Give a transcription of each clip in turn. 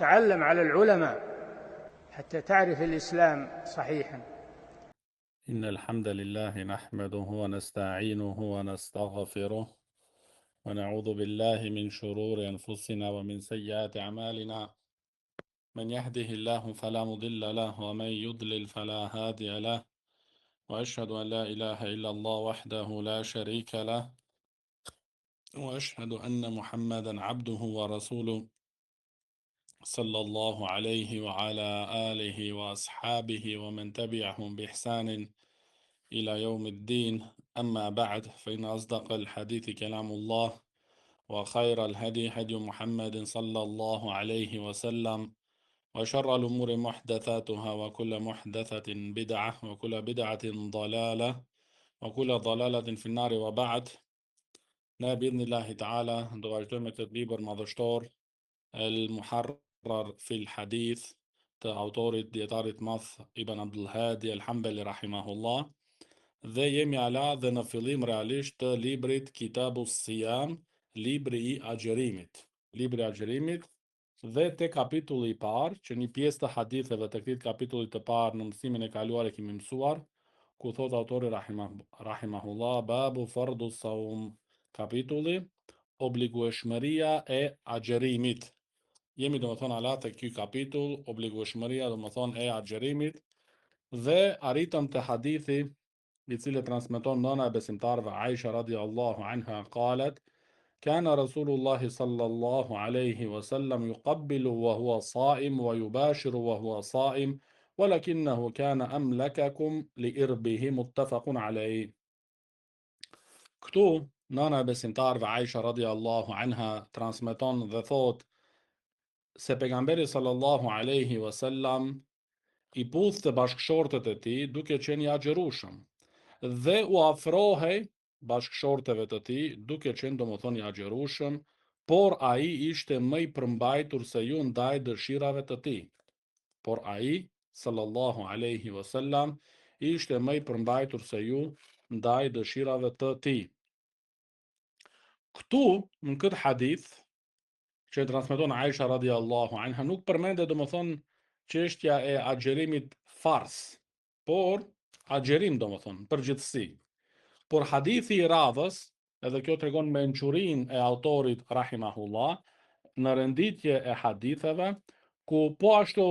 تعلم على العلماء حتى تعرف الإسلام صحيحا. إن الحمد لله نحمده ونستعينه ونستغفره ونعوذ بالله من شرور أنفسنا ومن سيئات أعمالنا. من يهده الله فلا مضل له ومن يضلل فلا هادي له، وأشهد أن لا إله إلا الله وحده لا شريك له، وأشهد أن محمدا عبده ورسوله صلى الله عليه وعلى آله وأصحابه ومن تبعهم بإحسان إلى يوم الدين. أما بعد، فإن أصدق الحديث كلام الله، وخير الهدي هدي محمد صلى الله عليه وسلم، وشر الأمور محدثاتها، وكل محدثة بدعة، وكل بدعة ضلالة، وكل ضلالة في النار. وبعد، Ne biidhnillahi ta'ala do vazhdojmë me këtë libër madhështor El Muharrar fil Hadith të autorit dijetarit madh Ibn Abdul Hadi El Hanbali rahimahullah dhe jemi ala dhe në fillim realisht të librit Kitabu Siyam, libri i agjërimit. Libri i agjërimit dhe te kapitulli i parë, që një pjesë të haditheve të këtij kapitulli të parë në mësimin e kaluar e kemi mësuar, ku thotë autori rahimah, rahimahullah, babu fardu saum, kapitulli, obligueshmëria e agjërimit. Jemi domethënë ala te ky kapitull, obligueshmëria domethënë e agjërimit, dhe arritëm te hadithi i cili transmeton nëna e besimtarëve Aisha radiallahu anha qalet Kana Rasulullahi sallallahu alaihi wasallam yuqabbilu wa huwa saim wa yubashiru wa huwa saim walakinahu kana amlakakum li irbihi muttafaqun alayh. Këtu nëna e besimtarëve Aisha radiallahu anha transmeton dhe thotë se pejgamberi sallallahu alaihi wasallam i puthte bashkëshortet e tij duke qenë i agjërueshëm dhe u afrohej bashkëshorteve të tij duke qenë domethënë i agjërueshëm, por ai ishte më i përmbajtur se ju ndaj dëshirave të tij. Por ai sallallahu alaihi wasallam ishte më i përmbajtur se ju ndaj dëshirave të tij. Këtu në këtë hadith që e transmeton Aisha radiallahu anha, nuk përmendet domethënë çështja e agjërimit farz, por agjërim domethënë, përgjithësi. Por hadithi i radhës, edhe kjo tregon mençurinë e autorit rahimahullah, në renditje e haditheve, ku po ashtu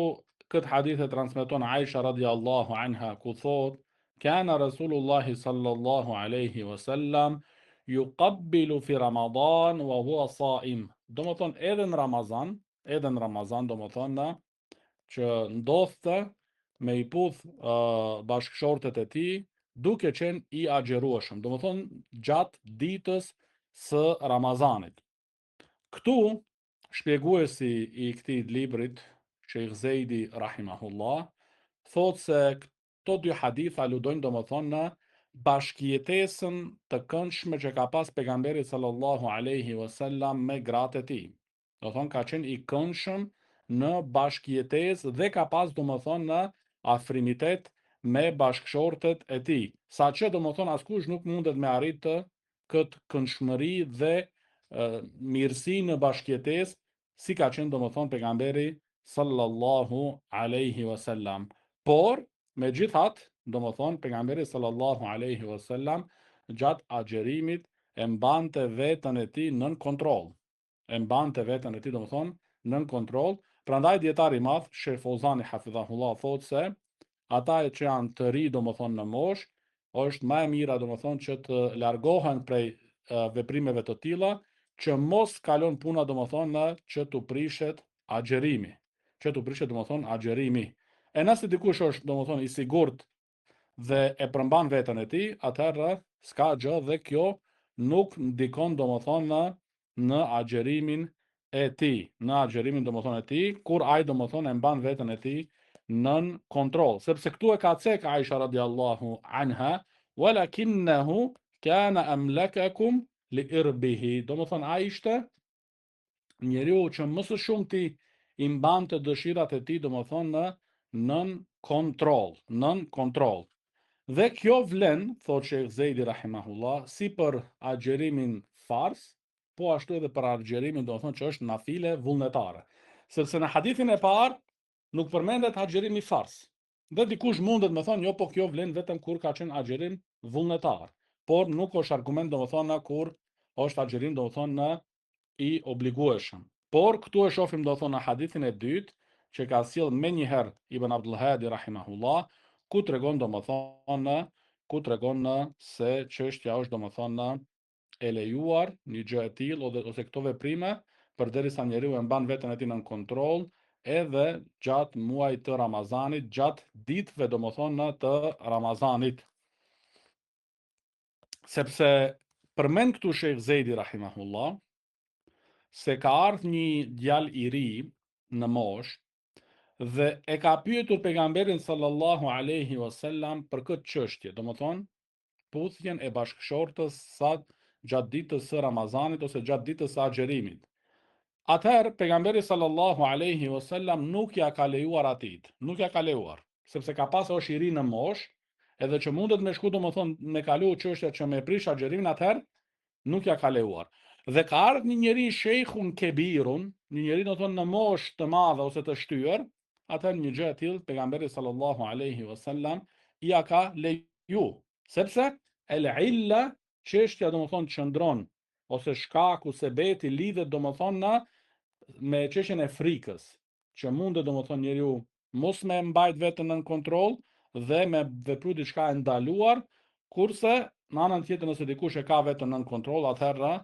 këtë hadith e transmeton Aisha radiallahu anha, ku thotë, Kana Rasulullahi sallallahu alaihi wasallam yuqabbilu fi Ramadan wa huwa saim. Domethënë edhe në Ramazan, edhe në Ramazan domethënë që ndodhte me i puth uh, bashkëshortet e tij duke qenë i agjërueshëm, domethënë gjatë ditës së Ramazanit. Këtu shpjeguesi i këtij librit, Sheikh Zeidi rahimahullah, thotë se Këto dy hadith aludojnë domethënë në bashkëjetesën të këndshme që ka pas pejgamberi sallallahu alaihi wasallam me gratë e tij. Domethënë ka qenë i këndshëm në bashkëjetesë dhe ka pas domethënë në afrimitet me bashkëshortet e tij. Saqë domethënë askush nuk mundet me arrit të këtë këndshmëri dhe mirësi në bashkëjetesë si ka qenë domethënë pejgamberi sallallahu alaihi wasallam. Por, megjithatë, domethënë pejgamberi sallallahu alaihi wasallam gjatë agjërimit e mbante veten e tij nën kontroll. E mbante veten e tij domethënë nën kontroll. Prandaj dietari i madh Sheikh Fozani hafidhahullah thotë se ata që janë të ri domethënë në moshë, është më e mira domethënë që të largohen prej veprimeve të tilla, që mos kalon puna domethënë në që t'u prishet agjërimi, që t'u prishet domethënë agjërimi. E nëse dikush është domethënë i sigurt dhe e përmban veten e tij, atëherë s'ka gjë dhe kjo nuk ndikon domethënë në në agjërimin e tij, në agjërimin domethënë e tij, kur ai domethënë e mban veten e tij nën kontroll, sepse këtu e ka cek Aisha radiallahu anha, walakinnahu kana amlakakum li irbihi, domethënë ai ishte njeriu që më së shumti i mbante dëshirat e tij, domethënë në nën kontroll, nën kontroll. Dhe kjo vlen, thotë Sheikh Zeidi rahimahullah, si për agjërimin farz, po ashtu edhe për agjërimin, domethënë që është nafile vullnetare. Sepse në hadithin e parë nuk përmendet agjërimi farz. Dhe dikush mundet me thonë, jo po kjo vlen vetëm kur ka qenë agjërim vullnetar. Por nuk është argument domethënë kur është agjërim domethënë i obligueshëm. Por këtu e shohim domethënë në hadithin e dytë që ka sjell menjëherë Ibn Abdul Hadi rahimahullah, ku tregon domethënë ku tregon se çështja është domethënë e lejuar një gjë e tillë ose ose këto veprime përderisa njeriu e mban veten e tij nën kontroll edhe gjatë muajit të Ramazanit, gjatë ditëve domethënë të Ramazanit. Sepse përmend këtu Sheikh Zejdi rahimahullah se ka ardhur një djalë i ri në moshë dhe e ka pyetur pejgamberin sallallahu alaihi wasallam për këtë çështje, domethënë puthjen e bashkëshortes sa gjatë ditës së Ramazanit ose gjatë ditës së agjërimit. Atëherë pejgamberi sallallahu alaihi wasallam nuk ja ka lejuar atij, nuk ja ka lejuar, sepse ka pa se është i ri në moshë, edhe që mundet me shku domethënë me kalu çështja që me prish agjërimin atëherë nuk ja ka lejuar. Dhe ka ardhur një njeri shejhun kebirun, një njeri domethënë në moshë të madhe ose të shtyer, atëherë një gjë e tillë pejgamberi sallallahu alaihi wasallam ja ka leju, sepse el illa çështja domethënë qëndron ose shkaku sebeti lidhet domethënë në me çështjen e frikës, që mundet domethënë njeriu mos me mbajt veten nën kontroll dhe me vepru diçka e ndaluar, kurse në anën tjetër nëse dikush e ka veten nën kontroll, atëherë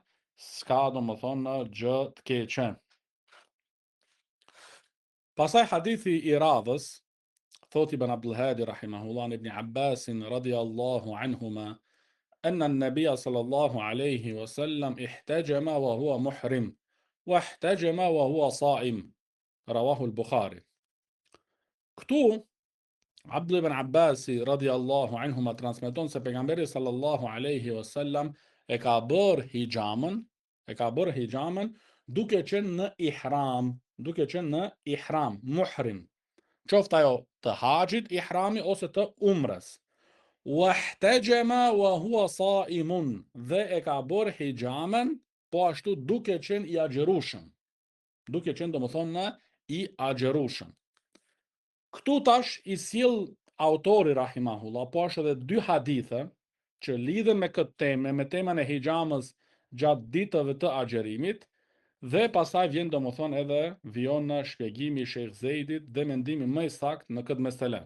s'ka domethënë gjë të keqe. Pastaj hadithi i radhës, thot Ibn Abdul Hadi rahimahullah an Ibn Abbas radiyallahu anhuma أن النبي صلى الله عليه وسلم احتجم وهو محرم واحتجم وهو صائم رواه البخاري Këtu Abdullah ibn Abbasi radiallahu anhuma transmeton se pejgamberi sallallahu alaihi wasallam e ka bërë hixhamën e ka bërë hixhamën duke qenë në ihram, duke qenë në ihram, muhrim. Qoftë ajo të haxhit ihrami ose të umrës. Wahtajama wa huwa saimun dhe e ka bërë hixhamën po ashtu duke qenë i agjërueshëm. Duke qenë domethënë i agjërueshëm. Këtu tash i sjell autori rahimahullah, po ashtu edhe dy hadithe që lidhen me këtë temë, me temën e hixhamës gjatë ditëve të agjërimit, dhe pastaj vjen domethënë edhe vijon në shpjegimi i Sheikh Zeidit dhe mendimi më i saktë në këtë mesele.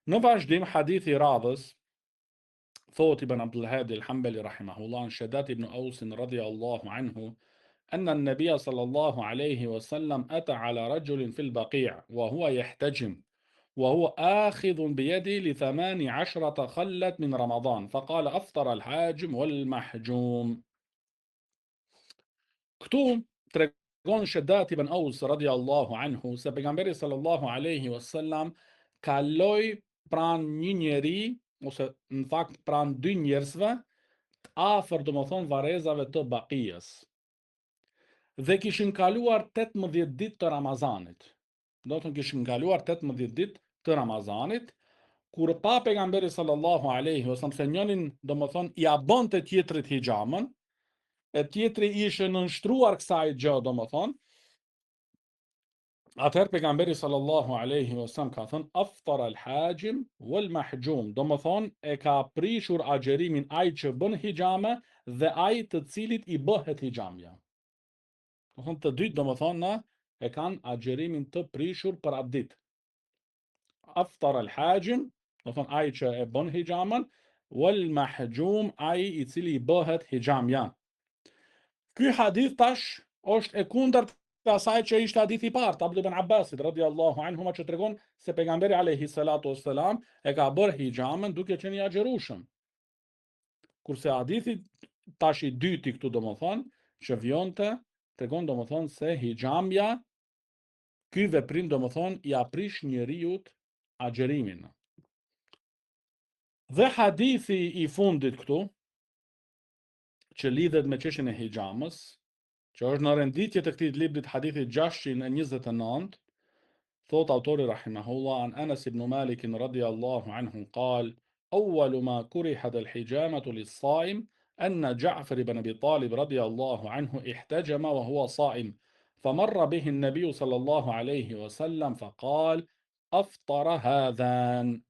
Në vazhdim hadithi i radhës Thotë Ibn Abdul Hadi al-Hanbali rahimahullah an Shaddad ibn Aus radhiyallahu anhu أن النبي صلى الله عليه وسلم أتى على رجل في البقيع وهو يحتجم وهو آخذ بيدي لثمان عشرة خلت من رمضان فقال أفطر الحاجم والمحجوم Këtu tregon Shaddad ibn Aus radiallahu anhu se pejgamberi sallallahu alaihi wasallam kaloi pranë një njeri ose në fakt pranë dy njerëzve të afër domethënë varrezave të Bakijës. Dhe kishin kaluar 18 ditë të Ramazanit. Domethënë kishin kaluar 18 ditë të Ramazanit, kur pa pejgamberi sallallahu alaihi wasallam se njënin, domethënë, ia bënte tjetrit hixhamën, e tjetri ishte nënshtruar kësaj gjë, domethënë, atëherë pejgamberi sallallahu alaihi wasallam ka thënë aftar al hajim wal mahjum, domethënë e ka prishur agjërimin ai që bën hixhame dhe ai të cilit i bëhet hixhamja. Domethënë të dytë, domethënë, e kanë agjërimin të prishur për atë ditë. Aftar al hajim, domethënë ai që e bën hixhamën, wal mahjum ai i cili i bëhet hixhamja. Ky hadith tash është e kundërt e asaj që ishte hadithi i parë të Abdullah ibn Abbasit radiallahu anhuma që tregon se pejgamberi alayhi salatu wassalam e ka bërë hixhamën duke qenë i agjërueshëm. Kurse hadithi tash i dyti këtu domethënë, që vjonte, tregon domethënë se hixhamja, ky veprim domethënë, ia prish njeriut agjërimin. Dhe hadithi i fundit këtu, që lidhet me çështjen e hixhamës, që është në renditje të këtij librit hadithi 629, thot autori rahimahullah an Anas ibn Malik radiallahu anhu qal أول ما كرهت الحجامة للصائم أن جعفر بن أبي طالب رضي الله عنه احتجم وهو صائم. فمر به النبي صلى الله عليه وسلم فقال أفطر هذان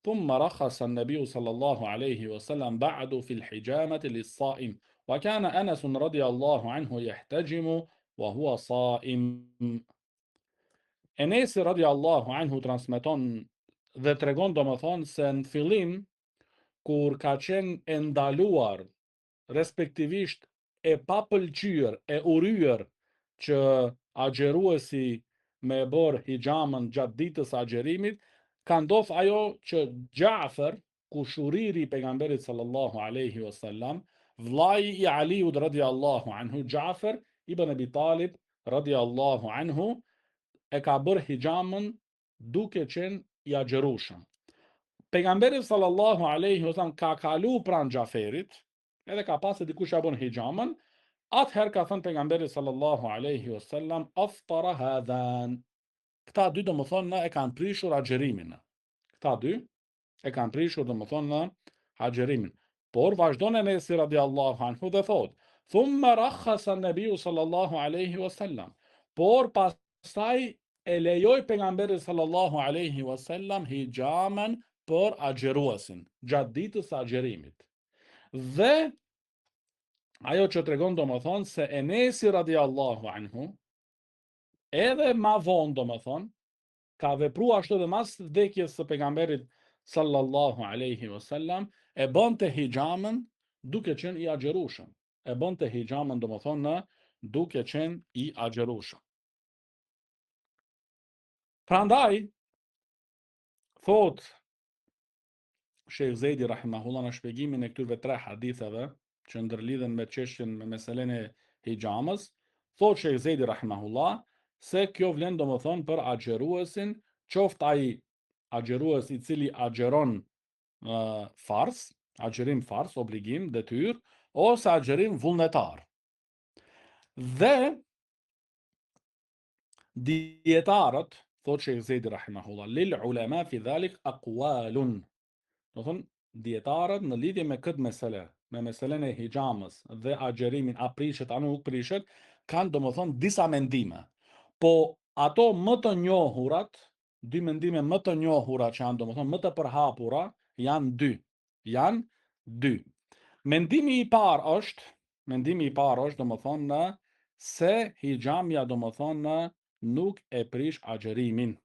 ثم رخص النبي صلى الله عليه وسلم بعد في الحجامة للصائم وكان أنس رضي الله عنه يحتجم وهو صائم Enesi radiallahu anhu transmeton dhe tregon domethënë se në fillim kur ka qenë e ndaluar respektivisht e papëlqyer, e urryer që agjëruesi me e bërë hixhamën gjatë ditës së agjërimit, ka ndodh ajo që Xhafer, kushuriri i pejgamberit sallallahu alaihi wasallam, vllai i Aliut radiallahu anhu, Xhafer ibn Abi Talib radiallahu anhu, e ka bërë hixhamën duke qenë i agjërueshëm. Pejgamberi sallallahu alaihi wasallam ka kalu pranë Xhaferit, edhe ka pa se dikush ja bën hixhamën, atëherë ka thënë pejgamberi sallallahu alaihi wasallam aftara hadhan. Këta dy domethënë e kanë prishur agjërimin. Këta dy e kanë prishur domethënë agjërimin. Por vazhdon Enesi radiallahu anhu dhe thotë, Thumma rakhasa nebiu sallallahu alaihi wasallam. Por pastaj e lejoi pejgamberi sallallahu alaihi wasallam hixhamën për agjëruesin gjatë ditës së agjërimit. Dhe ajo që tregon domethënë se Enesi radiallahu anhu edhe ma vonë domethënë ka vepru ashtu edhe mas vdekjes së pejgamberit sallallahu alaihi wasallam e bënte hixhamën duke qenë i agjërueshëm. E bënte hixhamën domethënë duke qenë i agjërueshëm. Prandaj thot Shejh Zejdi rahimahullah në shpjegimin e këtyre tre haditheve që ndërlidhen me çështjen me meselen e hixhamës, thotë Shejh Zejdi rahimahullah se kjo vlen domethënë për agjëruesin, qoftë ai agjërues i cili agjëron uh, farz, agjërim farz, obligim, detyrë, ose agjërim vullnetar. Dhe Dijetarët, thotë Shejh Zejdi rahimahullah, lil ulema fi dhalik aqwalun. Domethënë, dijetarët në lidhje me këtë mesele, me meselen e hixhamës dhe agjërimin, a prishet a nuk prishet, kanë domethënë disa mendime. Po ato më të njohurat, dy mendime më të njohura që janë domethënë më të përhapura, janë dy. Janë dy. Mendimi i parë është, mendimi i parë është domethënë se hixhamja domethënë nuk e prish agjërimin.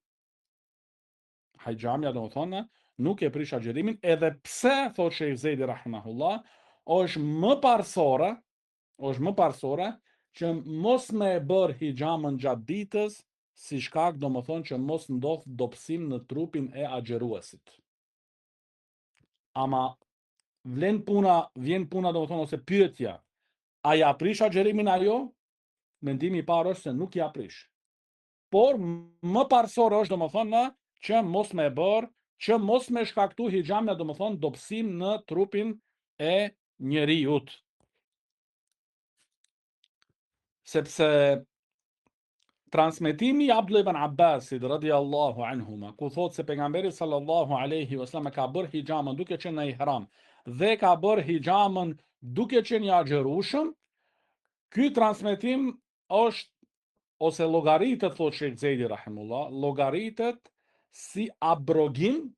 Hixhamja domethënë nuk e prish agjërimin edhe pse thotë Shejh Zejdi rahimahullah është më parësore, është më parësore që mos me e bërë hixhamën gjatë ditës si shkak domethënë që mos ndodh dobësim në trupin e agjëruesit. Ama vlen puna, vjen puna domethënë ose pyetja, a ja prish agjërimin ajo? Mendimi i parë është se nuk ja prish. Por më parësore është domethënë që mos me e bërë, që mos me shkaktu hixhamja domethënë dobësim në trupin e njeriut. Sepse Transmetimi i Abdullah ibn Abbasit radiallahu anhuma, ku thotë se pejgamberi sallallahu alaihi wasallam e ka bërë hixhamën duke qenë në ihram dhe ka bërë hixhamën duke qenë i agjërueshëm, ky transmetim është ose llogaritet thotë Shejh Zejdi rahimullah, llogaritet si abrogim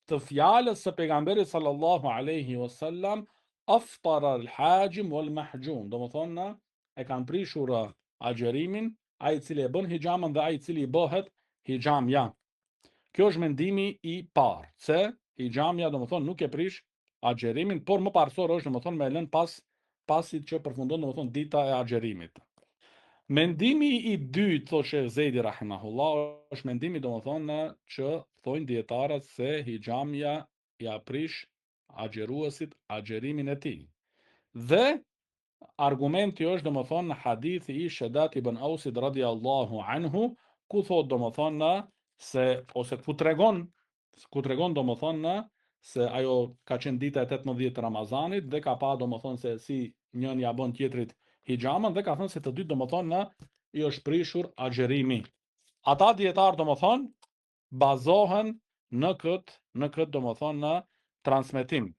të fjalës së pejgamberit sallallahu alaihi wasallam aftara al-hajim wal mahjum, domethënë e kanë prishur agjërimin ai i cili e bën hixhamën dhe ai i cili i bëhet hixhamja. Kjo është mendimi i parë, se hixhamja domethënë nuk e prish agjërimin, por më parësor është domethënë me lën pas pasi që përfundon domethënë dita e agjërimit. Mendimi i dytë, thotë Shejh Zejdi rahimahullah, është mendimi domethënë që thonë dijetarët se hixhamja ja prish agjëruesit agjërimin e tij. Dhe argumenti është domethënë hadithi i Shedat ibn Ausit radiallahu anhu, ku thotë domethënë se ose ku tregon ku tregon domethënë se ajo ka qenë dita e 18 të Ramazanit dhe ka pa domethënë se si njëri ja bën tjetrit hixhamën dhe ka thënë se të dy domethënë i është prishur agjërimi. Ata dijetarë domethënë bazohen në këtë në këtë domethënë në transmetim.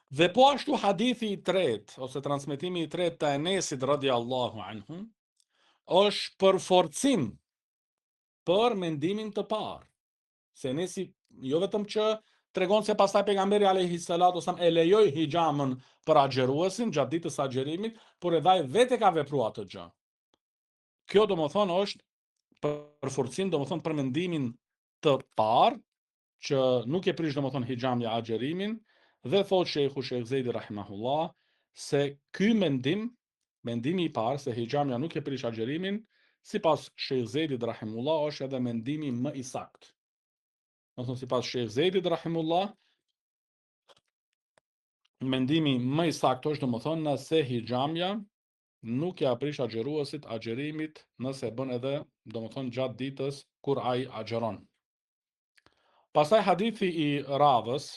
Dhe po ashtu hadithi i tretë ose transmetimi i tretë të Enesit radiallahu anhu është përforcim për mendimin të parë. Se Enesi jo vetëm që tregon se pastaj pejgamberi alayhi salatu wasallam e lejoi hixhamën për agjëruesin gjatë ditës së agjërimit, por edhe ai vetë e ka vepruar atë gjë. Kjo domethënë është përforcim domethënë për mendimin të parë që nuk e prish domethënë hixhamja agjërimin dhe thotë shehu Shejh Zejdi rahimahullah se ky mendim mendimi i parë se hixhamja nuk e prish agjërimin sipas Shejh Zejdit rahimullah është edhe mendimi më i saktë. Domethënë sipas Shejh Zejdit rahimullah mendimi më i saktë është domethënë se hixhamja nuk ia prish agjëruesit agjërimit nëse bën edhe domethënë gjatë ditës kur ai agjëron. Pastaj hadithi i radhës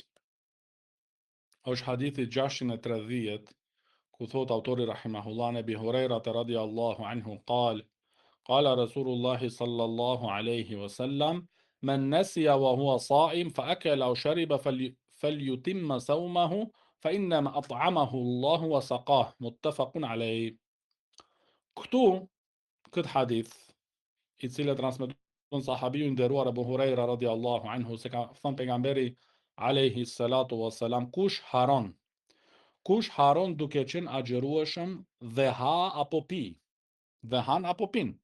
është hadithi 630 ku thot autori rahimahullah an Ebi Hurejrate radiallahu anhu kal Kala Rasulullahi sallallahu alaihi wasallam men nesiya wa huwa saim fa akala aw shariba falyutimma sawmahu fa innama at'amahu Allahu wa saqah muttafaqun alayh Këtu këtë hadith i cili e transmeton sahabiu i nderuar Abu Huraira radiallahu anhu se ka thënë pejgamberi alayhi salatu wassalam kush harron kush harron duke qenë agjërueshëm dhe ha apo pi dhe han apo pin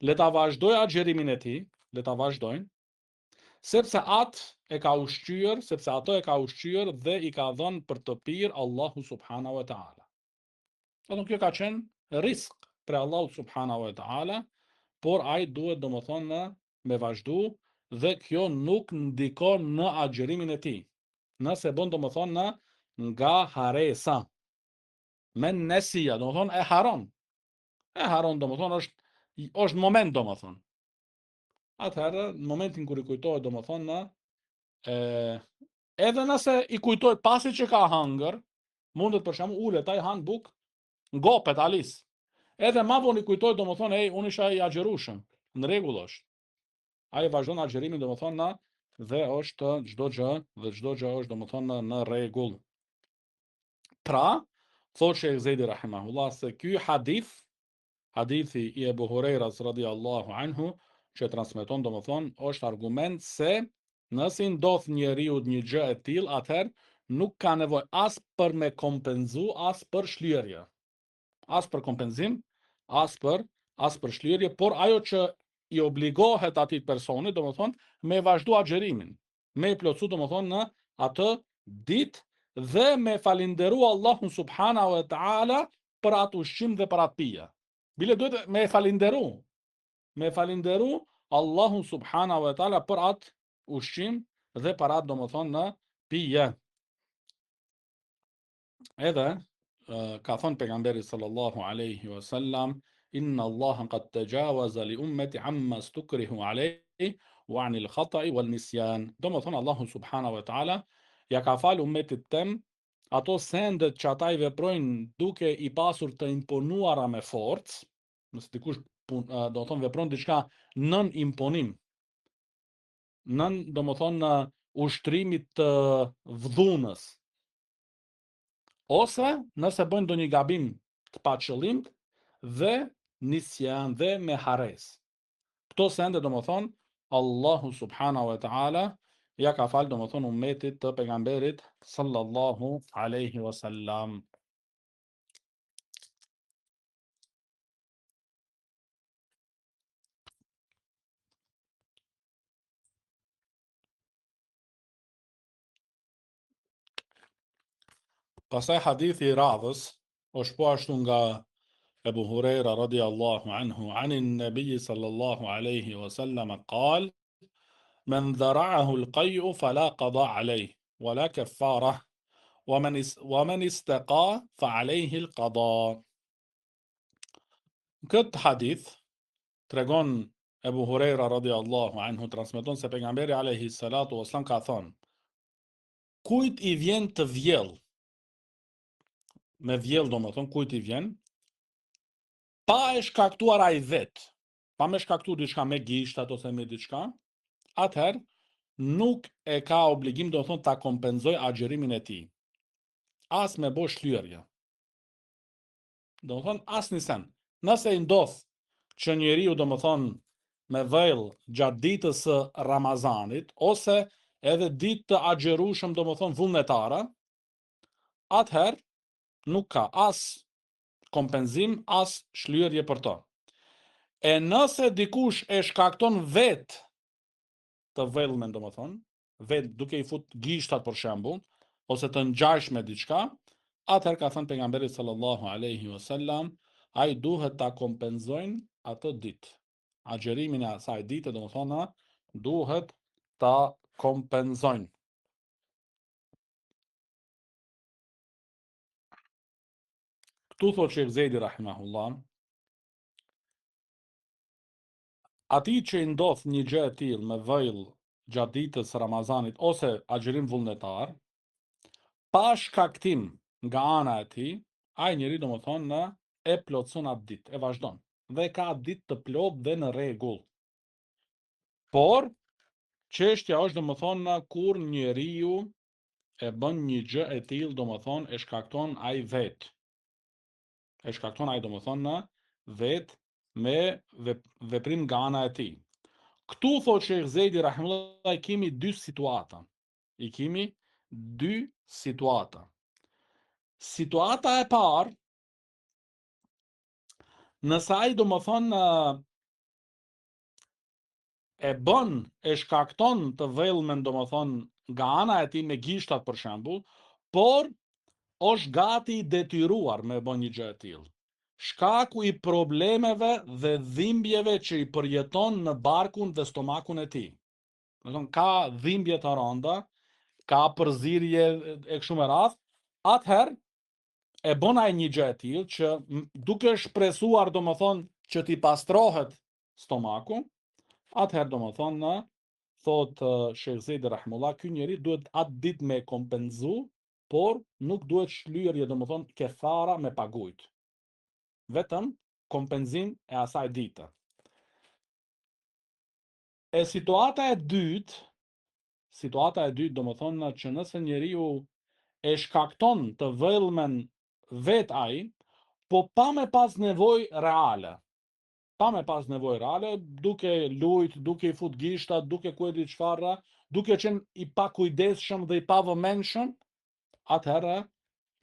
le ta vazhdojë agjërimin e tij le ta vazhdojnë sepse atë e ka ushqyer sepse atë e ka ushqyer dhe i ka dhënë për të pirë Allahu subhanahu wa taala Domethënë kjo ka qenë risk prej Allahut subhanahu wa ta'ala, por ai duhet domethënë me vazhdu dhe kjo nuk ndikon në agjërimin e tij. Nëse bën domethënë nga harresa, men nesija, domethënë e harron. E harron domethënë është është moment domethënë. Atëherë në momentin kur i kujtohet domethënë e edhe nëse i kujtohet pasi që ka hangër, Mundet për shembull ulet ai han bukë, ngopet Alis. Edhe ma vonë i kujtohet domethënë ej unë isha i agjërueshëm. Në rregull është. Ai vazhdon agjërimin domethënë na dhe është çdo gjë dhe çdo gjë është domethënë në, në rregull. Pra, thotë Shejh Zejdi rahimahullah se ky hadith Hadithi i Ebu Hurejras radiallahu anhu, që transmeton domethënë, është argument se nëse i ndodh njeriut një gjë e tillë, atëherë nuk ka nevojë as për me kompenzu, as për shlyerje. As për kompenzim, as për as për shlyerje, por ajo që i obligohet atij personi, domethënë, me vazhdu agjërimin, me e plotësu domethënë në atë ditë dhe me falenderu Allahun subhanahu wa taala për atë ushqim dhe për atë pije. Bile duhet me e falenderu, me e falenderu Allahun subhanahu wa taala për atë ushqim dhe për atë domethënë në pije. Edhe ka thënë pejgamberi sallallahu alaihi wasallam inna Allaha qad tajawaza li ummati amma stukrihu alayhi wa anil khata'i wal nisyan. Domethënë Allahu subhanahu wa taala ja ka falë ummetit tem ato sendet që ata i veprojnë duke i pasur të imponuara me forcë, nëse dikush pun, domethënë vepron diçka nën imponim, nën domethënë ushtrimit të dhunës, ose nëse bëjnë ndonjë gabim të paqëllimt dhe nisjan dhe me harresë. Këto sende domethënë Allahu subhanahu wa taala ja ka fal domethënë umetit të pejgamberit sallallahu alaihi wasallam. Pastaj hadithi i radhës është po ashtu nga Ebu Hurejra radiallahu anhu, anin nebiji sallallahu alaihi wasallam kal, men dhara'ahu l'kaj'u fala kada alejh, wala keffara, wa men, is, wa men isteka fa alejhi l'kada. Këtë hadith tregon Ebu Hurejra radiallahu anhu transmeton se pejgamberi alaihi salatu wasallam ka thënë Kujt i vjen të vjell? Me vjell domethënë kujt i vjen? Pa e shkaktuar ai vet, pa me shkaktu diçka me gishtat ose me diçka, atëherë nuk e ka obligim domethënë ta kompenzojë agjërimin e tij. As me bo shlyerje. Domethonë, asnjë sen. Nëse i ndodh që njeriu, domethonë, me vëll gjatë ditës së Ramazanit, ose edhe ditë të agjërueshëm, domethonë, vullnetare, atëherë nuk ka as kompenzim, as shlyerje për to. E nëse dikush e shkakton vetë të vëllmen, domethonë, vetë duke i fut gishtat për shembull, ose të ngjashme diçka, atëherë ka thënë pejgamberi sallallahu alaihi wasallam, ai duhet ta kompenzojnë atë ditë. Agjërimin e asaj dite, domethonë, duhet ta kompenzojnë. Këtu thotë Shejh Zejdi rahimahullah, Atij që i ndodh një gjë e tillë me vëll gjatë ditës së Ramazanit ose agjërim vullnetar, pa shkaktim nga ana e tij, ai njeri domethënë e plotëson atë ditë, e vazhdon dhe e ka atë ditë të plotë dhe në rregull. Por çështja është domethënë kur njeriu e bën një gjë e tillë domethënë e shkakton ai vetë. E shkakton ai domethënë vetë me veprim nga ana e tij. Këtu thotë Shejh Zejdi rahimullah i kemi dy situata. I kemi dy situata. Situata e parë, nëse ai domethënë e bën, e shkakton të vëllmen domethënë nga ana e tij me gishtat për shembull, por është gati i detyruar me bën një gjë e tillë. Shkaku i problemeve dhe dhimbjeve që i përjeton në barkun dhe stomakun e tij. Domethënë ka dhimbje të rënda, ka përzirje e kështu me radhë, atëherë e bën ai një gjë e tillë që duke shpresuar domethënë që t'i pastrohet stomaku, atëherë domethënë thotë Shejh Zejdi rahimullah, ky njeri duhet atë ditë me kompenzu, por nuk duhet shlyerje domethënë kefara me pagujt. Vetëm kompenzim e asaj dite. E situata e dytë, situata e dytë domethënë që nëse njeriu e shkakton të vëllmen vetë ai, po pa me pas nevojë reale, pa me pas nevojë reale, duke lujt, duke i fut gishtat, duke ku e di çfarë, duke qenë i pakujdesshëm dhe i pavëmendshëm, atëherë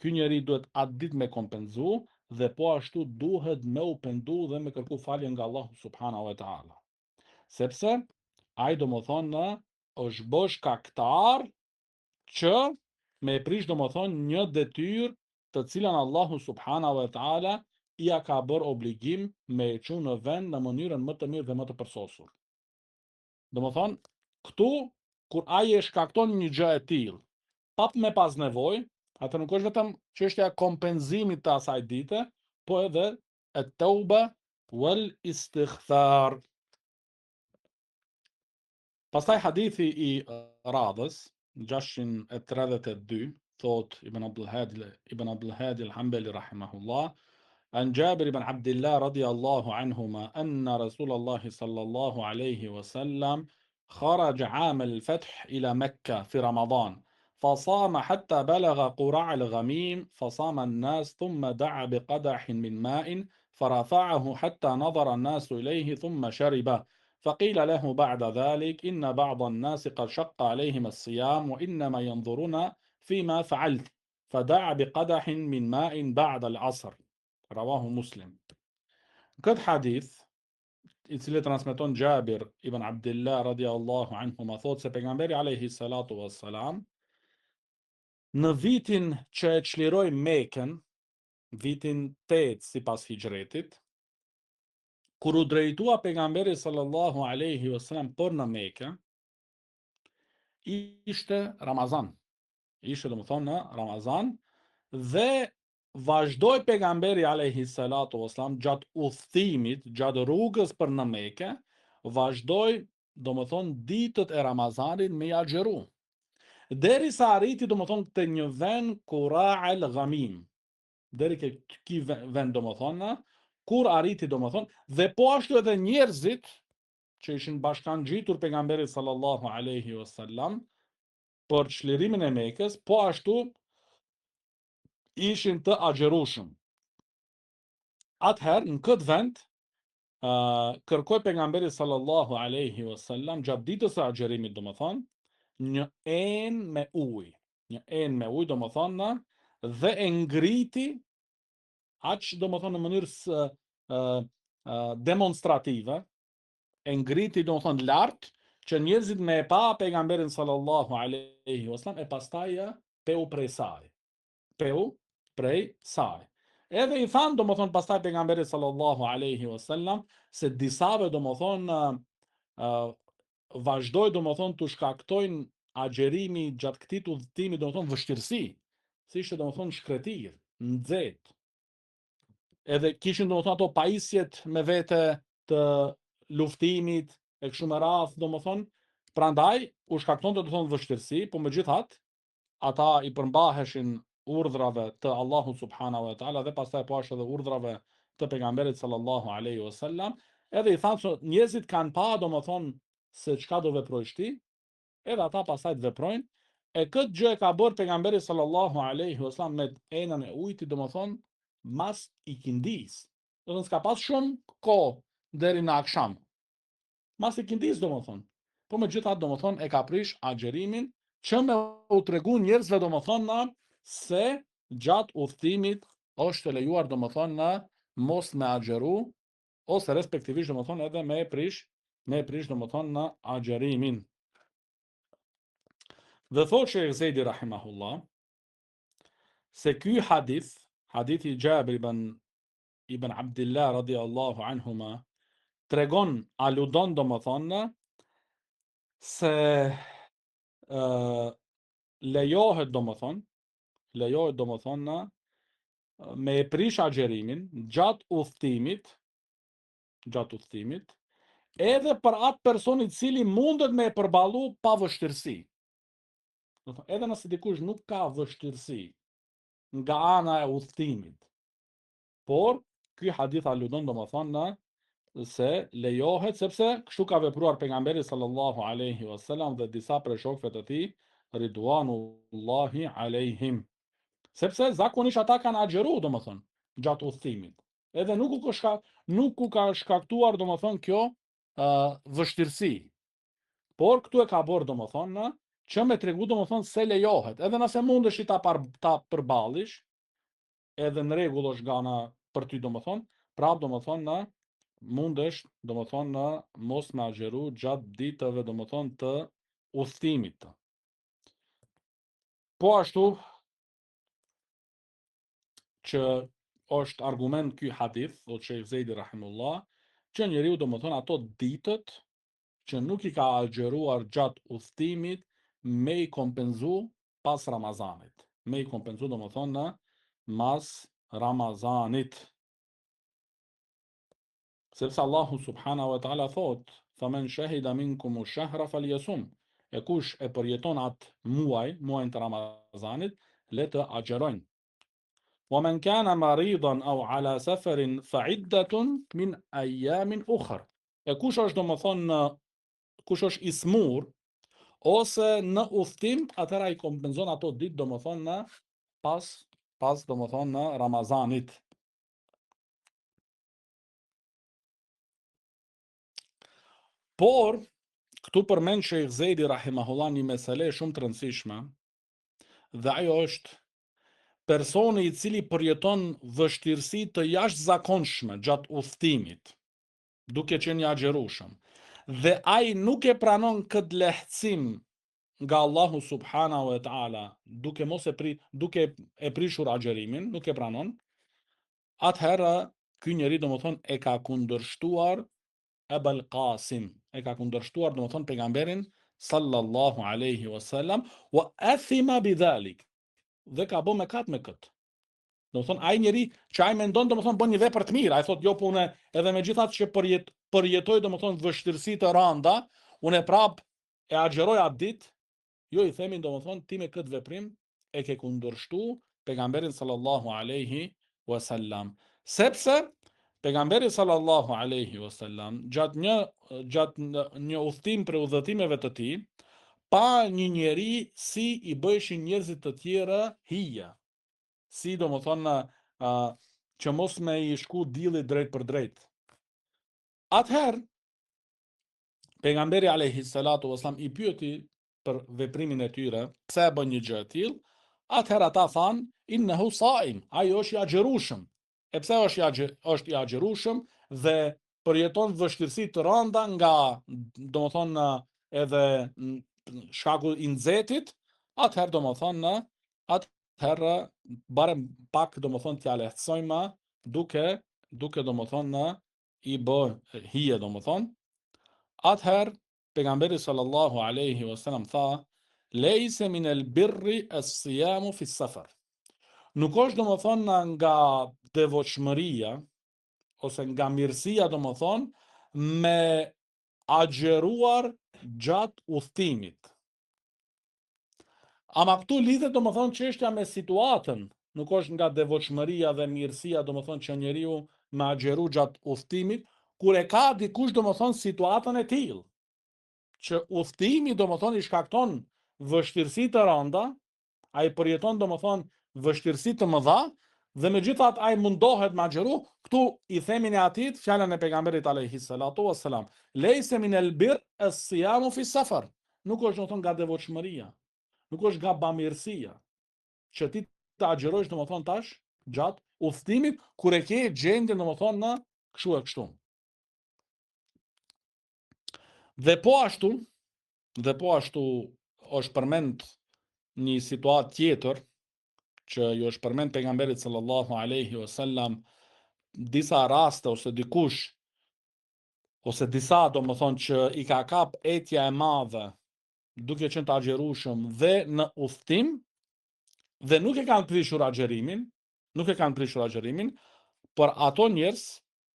ky njeri duhet atë ditë me kompenzu dhe po ashtu duhet me u pendu dhe me kërku falje nga Allahu subhanahu wa taala. Sepse ai domethënë është bë shkaktar që me e prish domethënë një detyrë të cilën Allahu subhanahu wa taala ia ka bërë obligim me e çu në vend në mënyrën më të mirë dhe më të përsosur. Domethënë, këtu kur ai e shkakton një gjë e tillë, pa me pas nevojë, atë nuk është vetëm çështja e kompenzimit të asaj dite, po edhe et-tauba wal istighfar. Pastaj hadithi i radhës, 632, thotë Ibn Abdul Hadi, Ibn Abdul Hadi al-Hanbali rahimahullah, an Jabir ibn Abdullah radiyallahu anhuma anna Rasulullah sallallahu alayhi wa sallam خرج عام الفتح إلى مكة في رمضان فصام حتى بلغ قرع الغميم فصام الناس ثم دعا بقدح من ماء فرفعه حتى نظر الناس إليه ثم شرب فقيل له بعد ذلك إن بعض الناس قد شق عليهم الصيام وإنما ينظرون فيما فعلت فدعا بقدح من ماء بعد العصر رواه مسلم Këtë hadith, i cili transmeton Jabir ibn Abdullah radiallahu anhuma thotë se pejgamberi alayhi salatu wassalam në vitin që e çliroi Mekën, vitin 8 sipas hixhretit, kur u drejtua pejgamberi sallallahu alaihi wasallam për në Mekë, ishte Ramazan. Ishte domethënë në Ramazan dhe vazhdoi pejgamberi alaihi salatu wasallam gjatë udhëtimit, gjatë rrugës për në Mekë, vazhdoi domethënë ditët e Ramazanit me i agjëru. Derisa arriti domethënë te një vend Kura al Ghamim. Deri ke ky vend domethënë, kur arriti domethënë dhe po ashtu edhe njerëzit që ishin bashkangjitur pejgamberit sallallahu alaihi wasallam për çlirimin e Mekës, po ashtu ishin të agjërueshëm. Atëherë, në këtë vend, uh, kërkoi pejgamberi sallallahu alaihi wasallam gjatë ditës së agjërimit, domethënë, një enë me ujë, një enë me ujë, domethënë, dhe e ngriti aq domethënë në mënyrë së uh, uh, demonstrative, e ngriti domethënë lart që njerëzit me e pa pejgamberin sallallahu alaihi wasallam e pastaj peu prej saj. Peu prej saj. Edhe i thanë domethënë pastaj pejgamberit sallallahu alaihi wasallam se disave domethënë uh, vazhdoi domethënë t'u shkaktojnë agjërimi gjatë këtij udhëtimi domethënë vështirësi, se ishte domethënë shkretirë, nxehtë. Edhe kishin domethënë ato pajisjet me vete të luftimit e kështu me radhë, domethënë, prandaj u shkaktonte domethënë vështirësi, po megjithatë ata i përmbaheshin urdhrave të Allahut subhanahu wa taala dhe pastaj po ashtu edhe urdhrave të pejgamberit sallallahu alaihi wasallam, edhe i thanë se njerëzit kanë pa domethënë se çka do veprojsh ti, edhe ata pastaj të veprojnë, e këtë gjë e ka bërë pejgamberi sallallahu alaihi wasallam me enën e ujit, domethënë mas ikindisë. Domethënë s'ka pas shumë kohë deri në aksham. Mas ikindisë domethënë. Po megjithatë domethënë e ka prish agjerimin që me u tregu njerëzve domethënë se gjatë udhëtimit është e lejuar domethënë mos me agjëru ose respektivisht domethënë edhe me e prish me e prish domethënë agjerimin. Dhe thotë Shejh Zejdi rahimahullah se ky hadith, hadithi i Xhabir ibn ibn Abdillah radiallahu anhuma tregon, aludon domethënë se ë lejohet domethënë, lejohet domethënë me e prish agjerimin gjatë udhëtimit, gjatë udhëtimit, edhe për atë person i cili mundet me e përballu pa vështirësi. Domethënë, edhe nëse dikush nuk ka vështirësi nga ana e udhëtimit, Por, ky hadith aludon domethënë se lejohet sepse kështu ka vepruar pejgamberi sallallahu alaihi wasallam dhe disa prej shokëve të tij ridwanullahi alaihim. Sepse zakonisht ata kanë agjëru domethënë gjatë udhëtimit. Edhe nuk u ka shka, nuk u ka shkaktuar domethënë kjo uh, vështirësi. Por këtu e ka bërë domethënë që me tregu domethënë se lejohet. Edhe nëse mundesh ta par, ta përballish, edhe në rregull është nga ana për ty domethënë, prap domethënë në mundesh domethënë në mos me agjëru gjatë ditëve domethënë të udhëtimit. Po ashtu që është argument ky hadith, thotë Shejh Zejdi rahimullah, që njeriu domethënë ato ditët që nuk i ka agjëruar gjatë udhëtimit me i kompenzu pas Ramazanit. Me i kompenzu domethënë në mas Ramazanit. Sepse Allahu subhanahu wa taala thot, "Fa men shahida minkum ash-shahra falyasum." E kush e përjeton atë muaj, muajin të Ramazanit, le të agjërojnë. Wa men kana maridan aw ala safarin fa iddatun min ayamin ukhra. E kush është domethënë kush është i smur ose në udhëtim, atëherë ai kompenzon ato ditë domethënë në pas pas domethënë në Ramazanit. Por këtu përmend Shejh Zejdi rahimahullah një mesele shumë të rëndësishme dhe ajo është personi i cili përjeton vështirësi të jashtëzakonshme gjatë udhëtimit, duke qenë i agjërueshëm, dhe ai nuk e pranon këtë lehtësim nga Allahu subhanahu wa taala, duke mos e pri, duke e prishur agjërimin, nuk e pranon, atëherë ky njeri domethënë e ka kundërshtuar Ebel Qasim, e ka kundërshtuar domethënë pejgamberin sallallahu alaihi wasallam wa athima bidhalik dhe ka bë mëkat me këtë. Domethënë, ai njeri që ai mendon, domethënë, bën një vepër të mirë, ai thotë, jo, po unë edhe megjithatë që përjet, përjetoj, domethënë, vështirësi të randa, unë e prap e agjëroj atë ditë, jo i themi, domethënë, ti me këtë veprim e ke kundërshtu pejgamberin sallallahu alaihi wasallam. Sepse pejgamberi sallallahu alaihi wasallam gjatë një gjatë një udhëtim prej udhëtimeve të tij, pa një njeri si i bëjshin njerëzit të tjerë hije. Si domethënë uh, që mos me i shku dilli drejtpërdrejt. Atëherë, pejgamberi alejhi salatu vesselam i pyeti për veprimin e tyre, pse e bën një gjë e tillë, atëherë ata thanë, innehu saim, ai është i agjërueshëm. E pse është i agjë, është i agjërueshëm dhe përjeton vështirësi të rënda nga, domethënë, edhe shkaku i nxehtit, atëherë domethënë, atëherë barem pak domethënë t'ia lehtësojmë duke duke domethënë i bë hije domethënë. Atëherë pejgamberi sallallahu alaihi wasallam tha lejse min el birri es sijamu fi safar. Nuk është domethënë nga devotshmëria ose nga mirësia domethënë me agjëruar gjatë udhëtimit. Ama këtu lidhet domethënë çështja me situatën, nuk është nga devotshmëria dhe mirësia domethënë që njeriu me agjëru gjatë udhëtimit, kur e ka dikush domethënë situatën e tillë, që udhëtimi domethënë i shkakton vështirësi të rënda, ai përjeton domethënë vështirësi të mëdha dhe megjithatë ai mundohet me agjëru, këtu i themi ne atij fjalën e pejgamberit alayhi salatu wassalam, lejse min el bir es sijamu fi safar. Nuk është domethënë nga devotshmëria, nuk është nga bamirësia që ti të agjërosh domethënë tash gjatë udhëtimit kur e ke gjendjen domethënë në kështu e kështu. Dhe po ashtu, Dhe po ashtu është përmend një situatë tjetër që ju është përmend pejgamberit sallallahu alaihi wasallam disa raste ose dikush ose disa domethënë që i ka kap etja e madhe duke qenë të agjërueshëm dhe në udhëtim dhe nuk e kanë prishur agjërimin, nuk e kanë prishur agjërimin, por ato njerëz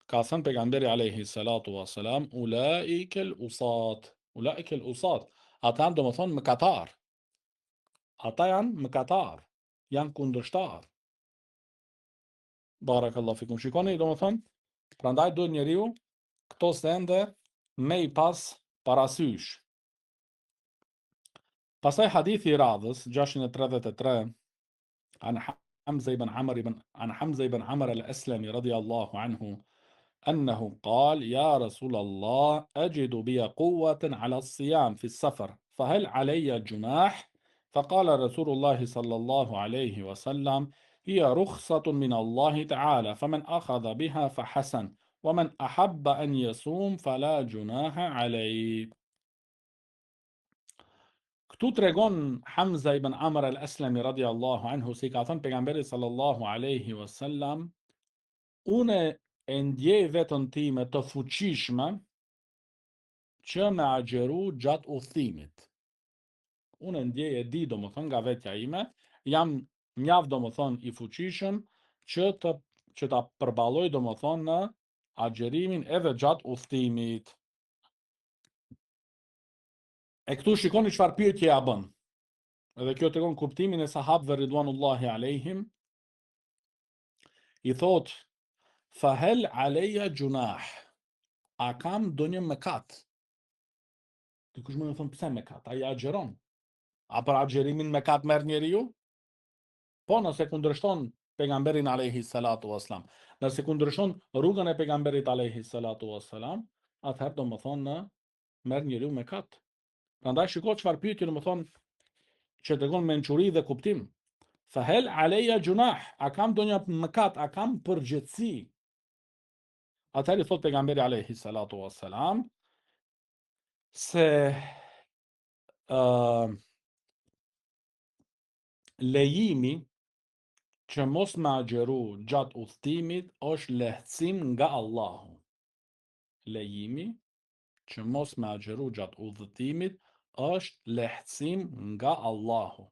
Ka thënë pejgamberi alejhi salatu wa salam, ulaike el-usat, ulaike el-usat, ata janë domethënë mëkatar. Ata janë mëkatar, janë kundërshtar. Barakallahu fikum. Shikoni domethënë, prandaj duhet njeriu këto sende me i pas parasysh. Pastaj hadithi i radhës 633 An Hamza ibn Amr ibn An Hamza ibn Amr al-Aslami radiyallahu anhu أنه قال يا رسول الله أجد بي قوة على الصيام في السفر فهل علي جناح؟ فقال رسول الله صلى الله عليه وسلم هي رخصة من الله تعالى فمن أخذ بها فحسن ومن أحب أن يصوم فلا جناح عليه Këtu tregon Hamza ibn Amr al-Aslami radiallahu anhu se i ka thënë pejgamberit sallallahu alaihi wasallam, unë e ndjej veten time të fuqishme që me agjëru gjatë udhëtimit. Unë e ndjej e di domethënë nga vetja ime, jam mjaft domethënë i fuqishëm që të që ta përballoj domethënë agjërimin edhe gjatë udhëtimit. E këtu shikoni çfarë pyetje ja bën. Edhe kjo tregon kuptimin e sahabëve ridwanullahi alejhim. I thot, fa hel aleja gjunah, a kam ndonjë mëkat? Dikush mund të thonë pse mëkat? Ai agjëron. A për agjërimin mëkat merr njeriu? Po, nëse kundërshton pejgamberin alayhi salatu wassalam, nëse kundërshton rrugën e pejgamberit alayhi salatu wassalam, atëherë domethënë merr njeriu mëkat. Prandaj shiko çfarë pyetje domethënë që tregon mençuri dhe kuptim. Fa hel aleja gjunah, a kam ndonjë mëkat, a kam përgjegjësi? Atëherë i thot pejgamberi alayhi salatu wassalam se uh, lejimi që mos me agjëru gjatë udhëtimit është lehtësim nga Allahu. Lejimi që mos me agjëru gjatë udhëtimit është lehtësim nga Allahu.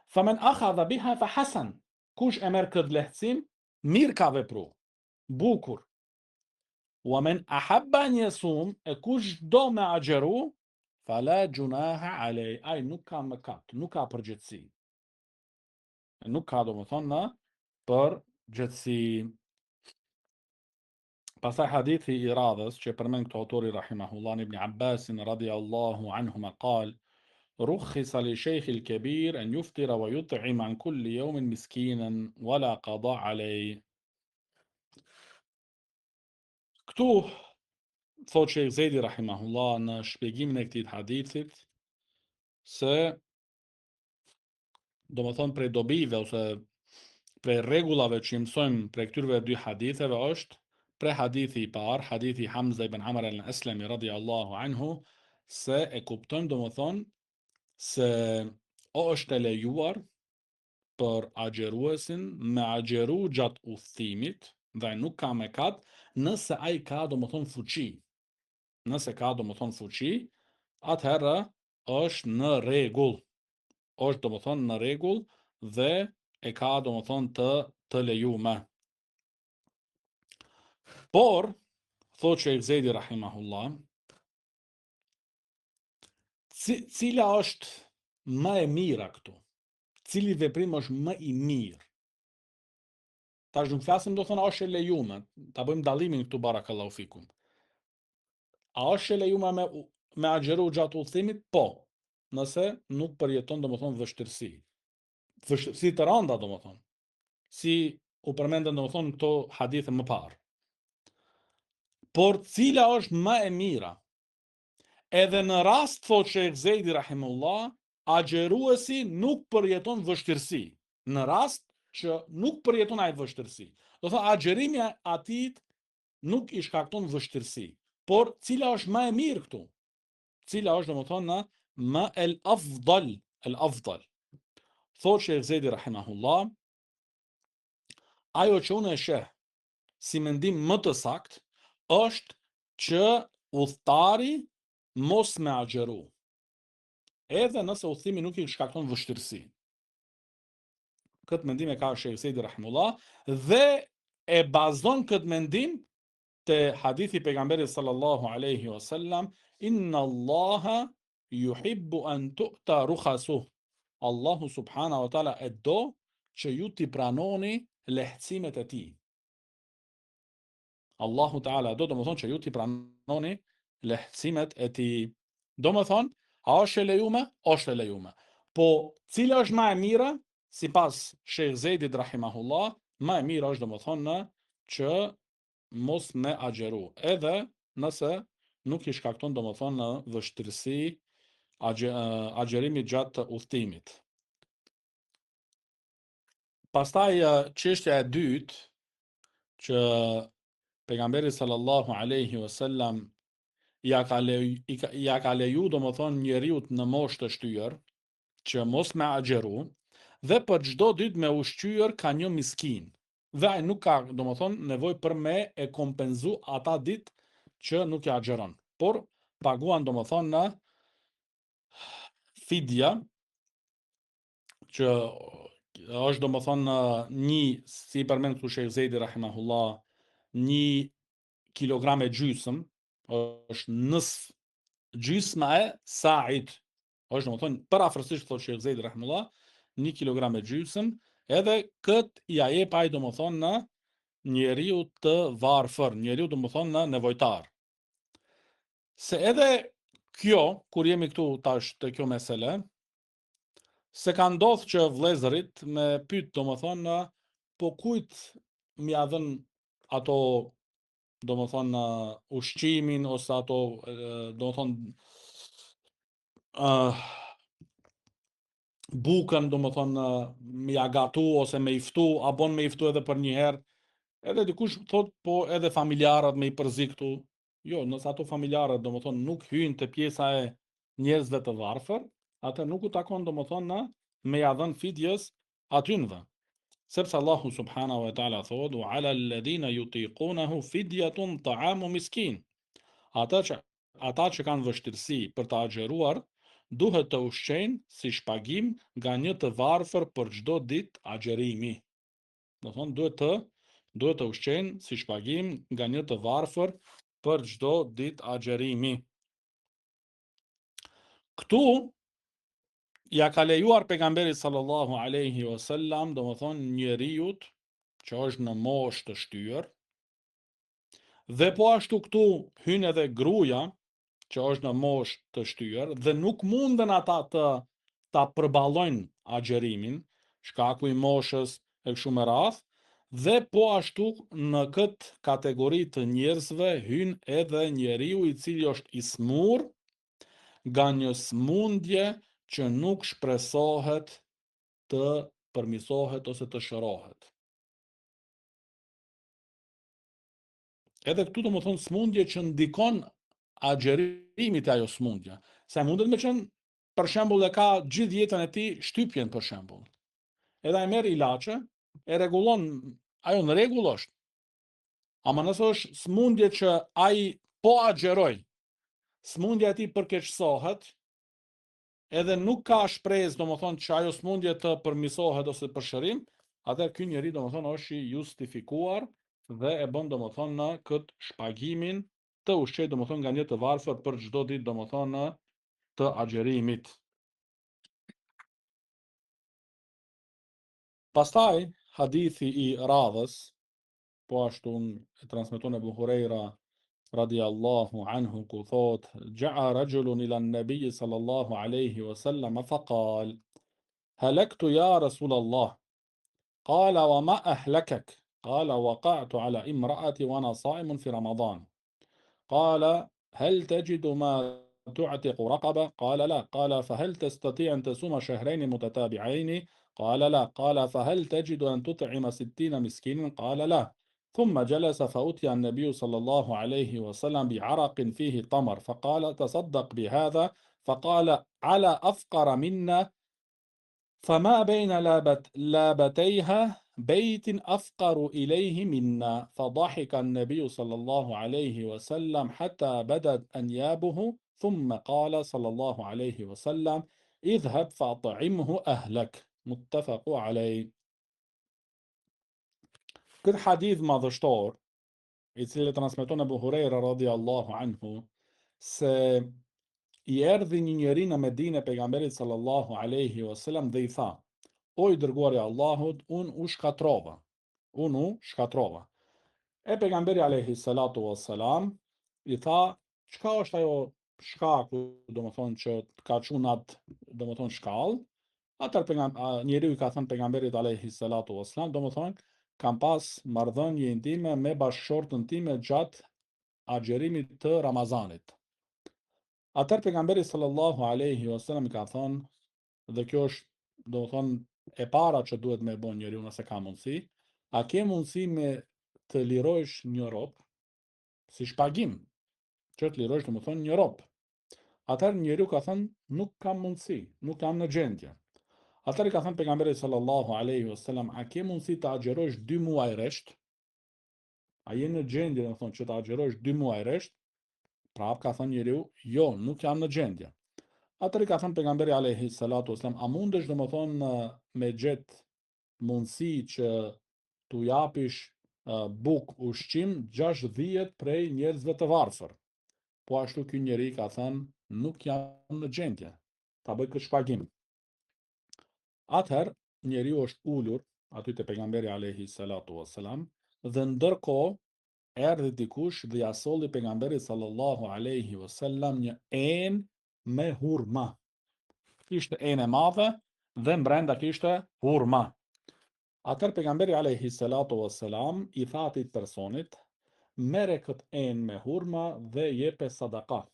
Fa men akhadha biha fa hasan. Kush e merr këtë lehtësim, mirë ka vepru. Bukur. Wa men ahabba an yasum, e kush do me agjëru, fala junaha alej. Ai nuk ka mëkat, nuk ka përgjegjësi. Nuk ka domethënë përgjegjësi. Pastaj hadithi i radhës që përmend këtu autori rahimahullah an ibn Abbasin radiallahu anhuma qal. Rukhisa li shejhi l-kebir en juftira wa jut'im an kulli jeumin miskinen wa la kada alej. Këtu thotë Shejh Zejdi rahimahullah në shpjegimin e këtij hadithit se domethënë prej dobive ose prej rregullave që i mësojmë prej këtyre dy haditheve është prej hadithi i parë, hadithi i Hamza ibn Amr al-Aslami radiallahu anhu, se e kuptojmë domethënë se o është e lejuar për agjëruesin me agjëru gjatë udhëtimit dhe nuk ka mëkat nëse ai ka domethënë fuqi. Nëse ka domethënë fuqi, atëherë është në rregull. Është domethënë në rregull dhe e ka domethënë të të lejume. Por, thotë Shejh Zejdi rahimahullah, cila është më e mira këtu? Cili veprim është më i mirë? Tash nuk flasim domethënë a është e lejume, ta bëjmë dallimin këtu barakallahu fikum. A është e lejume me, me agjëru gjatë udhëtimit? Po, nëse nuk përjeton domethënë vështirësi. Vështirësi të randa domethënë. Si u përmendën domethënë këto hadithe më parë. Por cila është më e mira? Edhe në rast, thotë Shejh Zejdi Rahimullah, agjëruesi nuk përjeton vështirësi. Në rast që nuk përjeton ai vështirësi. Domethënë, agjërimi atij nuk i shkakton vështirësi. Por cila është më e mirë këtu? Cila është domethënë më el afdal, el afdal. Thotë Shejh Zejdi rahimahullah, ajo që unë e sheh si mendim më të saktë është që udhëtari mos me agjëru. Edhe nëse udhëtimi nuk i shkakton vështirësi. Këtë mendim e ka Shejh Zejdi rahimullah dhe e bazon këtë mendim te hadithi i pejgamberit sallallahu alaihi wasallam inna Allaha yuhibbu an tu'ta rukhasuh. Allahu subhanahu wa taala e do që ju t'i pranoni lehtësimet e tij. Allahu Teala do domethënë që ju t'i pranoni lehtësimet e tij. Domethënë, a është e lejume? Është e lejume. Po, cila është ma e mira? Sipas Shejh Zejdit rahimahullah, ma e mira është domethënë që mos me agjëru. Edhe nëse nuk i shkakton domethënë vështirësi agjërimi gjatë udhëtimit. Pastaj çështja e dytë që pejgamberi sallallahu alaihi wasallam ja ka leju, ja ka leju domethënë njeriut në moshë të shtyrë që mos me agjëru dhe për çdo ditë me ushqyer ka një miskin dhe ai nuk ka domethënë nevojë për me e kompenzu ata ditë që nuk e agjëron por paguan domethënë në fidja që është domethënë një, si i përmend këtu Shejh Zejdi rahimahullah, një kilogram e gjysëm, është nisf gjysma e sa'it. Është domethënë përafërsisht thotë Shejh Zejdi rahimahullah, një kilogram e gjysëm, edhe kët ia jep ai domethënë në njeriu të varfër, njeriu domethënë në nevojtar. Se edhe kjo, kur jemi këtu tash te kjo mesele, Se ka ndodhë që vllezërit me pyt, domethënë, po kujt me ia dhën ato, domethënë, ushqimin, ose ato, domethënë, uh, bukën, domethënë, me ia gatu, ose me i ftu, a bon me i ftu edhe për njëherë, edhe dikush thot, po edhe familjarët me i përzi këtu, Jo, nëse ato familjarët, domethënë, nuk hyjnë te pjesa e njerëzve të varfër, atë nuk u takon, domethënë, në me ja dhënë fidjes atynve. Sepse Allahu subhanahu wa taala thotë: "Wa 'ala alladhina yutiqunahu fidyatun ta'amu miskin." Ata që ata që kanë vështirësi për të agjëruar, duhet të ushqejnë si shpagim nga një të varfër për çdo ditë agjërimi. Domethënë, duhet të duhet të ushqejnë si shpagim nga një të varfër për çdo ditë agjërimi. Këtu ja ka lejuar pejgamberi sallallahu alaihi wasallam, domethënë njeriut që është në moshë të shtyrë, dhe po ashtu këtu hyn edhe gruaja që është në moshë të shtyrë dhe nuk munden ata të ta përballojnë agjerimin, shkaku i moshës e kështu me radhë, dhe po ashtu në këtë kategori të njerëzve hyn edhe njeriu i cili është i smur nga një smundje që nuk shpresohet të përmirësohet ose të shërohet. Edhe këtu domethënë smundje që ndikon agjërimi te ajo smundja. Se mundet me qenë, për shembull e ka gjithë jetën e tij shtypjen për shembull. Edhe ai merr ilaçe, e rregullon, ajo në rregull është. Ama nëse është smundje që ai po agjëroi, smundja e tij përkeqësohet, edhe nuk ka shpresë, domethënë që ajo smundje të përmirësohet ose për shërim, atëherë ky njeri domethënë është i justifikuar dhe e bën domethënë në këtë shpagimin të ushqej domethënë nga një të varfër për çdo ditë domethënë të agjërimit. Pastaj hadithi i radhës Po ashtu e transmeton Ebu Hurejra radiallahu anhu ku thot Ja'a rajulun ila an-nabi sallallahu alayhi wa sallam fa qal Halaktu ya Rasul Allah Qala wa ma ahlakak Qala waqa'tu ala imra'ati wa ana sa'imun fi Ramadan Qala hal tajidu ma تعتق رقبة قال لا قال فهل تستطيع أن تصوم شهرين متتابعين قال لا قال فهل تجد أن تطعم ستين مسكين قال لا ثم جلس فأتي النبي صلى الله عليه وسلم بعرق فيه تمر فقال تصدق بهذا فقال على أفقر منا فما بين لابت لابتيها بيت أفقر إليه منا فضحك النبي صلى الله عليه وسلم حتى بدت أنيابه ثم قال صلى الله عليه وسلم اذهب فأطعمه أهلك متفق عليه Këtë hadith madhështor, i cili e transmeton Ebu Hurejra radiallahu anhu, se i erdhi një njeri në Medine pejgamberit sallallahu alaihi wasallam dhe i tha: O i dërguari i Allahut, unë u shkatrova. Unë u shkatrova. E pejgamberi alaihi salatu wasalam i tha, çka është ajo shkaku, domethënë që të ka çu në atë, domethënë shkallë, atëherë pejgam, njeriu i ka thënë pejgamberit alayhi salatu wasalam, domethënë kam pas marrëdhënie intime me bashkëshortën time gjatë agjërimit të Ramazanit. Atëherë pejgamberi sallallahu alaihi wasallam i ka thënë, dhe kjo është, domethënë, e para që duhet me bën njeriu nëse ka mundësi, a ke mundësi me të lirojsh një rob si shpagim, që të lirojsh domethënë një rob. Atëherë njeriu ka thënë, nuk kam mundësi, nuk jam në gjendje. Atëherë ka thënë pejgamberi sallallahu alaihi wasallam, a ke mundësi të agjërosh dy muaj rresht? A je në gjendje, domethënë, që të agjërosh dy muaj rresht? Prap ka thënë njeriu, jo, nuk jam në gjendje. Atëherë ka thënë pejgamberi alaihi salatu wasallam, a mundesh domethënë me gjet mundësi që t'u japish bukë ushqim 60 prej njerëzve të varfër. Po ashtu ky njeri ka thënë, nuk jam në gjendje ta bëj këtë shpagim. Atëherë njeriu është ulur aty te pejgamberi alayhi salatu wassalam dhe ndërkohë erdhi dikush dhe ja solli pejgamberit sallallahu alaihi wasallam një enë me hurma. Ishte enë e madhe dhe mbrenda kishte hurma. Atëherë pejgamberi alayhi salatu wassalam i tha atij personit, merre këtë enë me hurma dhe jepe sadaka.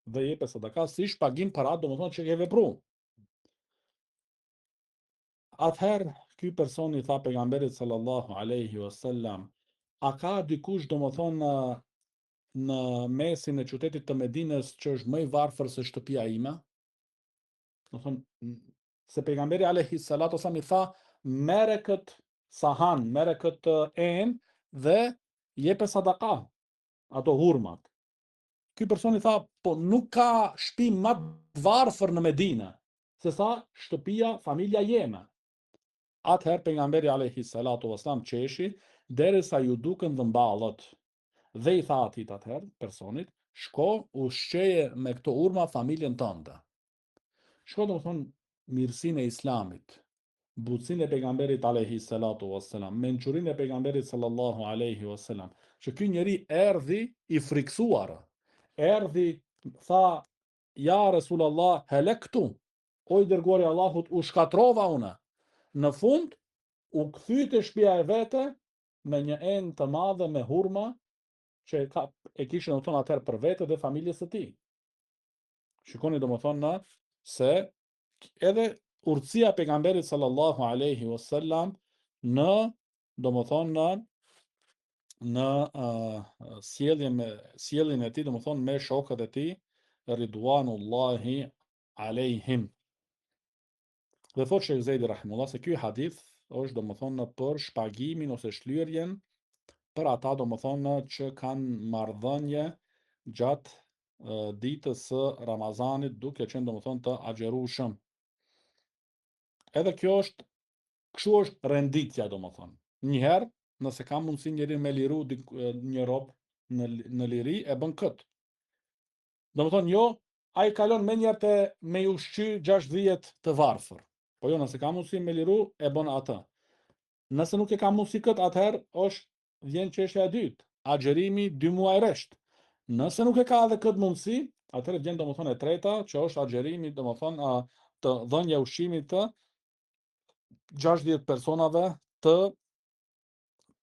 Dhe jepe sadaka si shpagim për atë, domethënë që ke vepru. Atëherë ky person i tha pejgamberit sallallahu alaihi wasallam, a ka dikush domethënë në mesin e qytetit të Medinës që është më i varfër se shtëpia ime? Domethënë, se pejgamberi alejhi salatu wasallam i tha, merre këtë sahan, merre këtë enë dhe jepe sadaka ato hurmat. Ky person i tha, po nuk ka shtëpi më të varfër në Medinë se sa shtëpia, familja jeme. Atëherë pejgamberi alejhi salatu wasallam qeshi derisa iu dukën dhëmballët. Dhe i tha atij atëherë personit, shko ushqeje me këto hurma familjen tënde. Shiko domethënë mirësinë e Islamit, butësinë e pejgamberit alejhi salatu wassalam, mençurinë e pejgamberit sallallahu alejhi wasallam, që ky njeri erdhi i frikësuar, erdhi Tha, ja Resul Allah, helektu, o i dërguari i Allahut, u shkatrova une. Në fund, u kthy te shpia e vete me një enë të madhe me hurma që e, ka, e kishin domethënë atëherë për vete dhe familjes së tij. Shikoni domethënë se edhe urtësia e pejgamberit sallallahu alaihi wasallam në domethënë në në uh, sjelljen me sjelljen e tij domethënë me shokët e tij ridwanullahi alejhim. Dhe thotë Shejh Zejdi rahimullah se ky hadith është domethënë për shpagimin ose shlyerjen për ata domethënë që kanë marrëdhënie gjatë ditës së Ramazanit duke qenë domethënë të agjërueshëm. Edhe kjo është kështu është renditja domethënë. Një herë, nëse ka mundësi njeri me liru një rob në në liri e bën kët. Domethënë jo, ai kalon menjëherë te me i ushqy 60 të varfër. Po jo, nëse ka mundësi me liru, e bën atë. Nëse nuk e ka mundësi këtë, atëherë është vjen çështja e dytë, agjërimi dy muaj rresht. Nëse nuk e ka edhe këtë mundësi, atëherë vjen domethënë e treta, që është agjërimi domethënë të dhënia e ushqimit të 60 personave të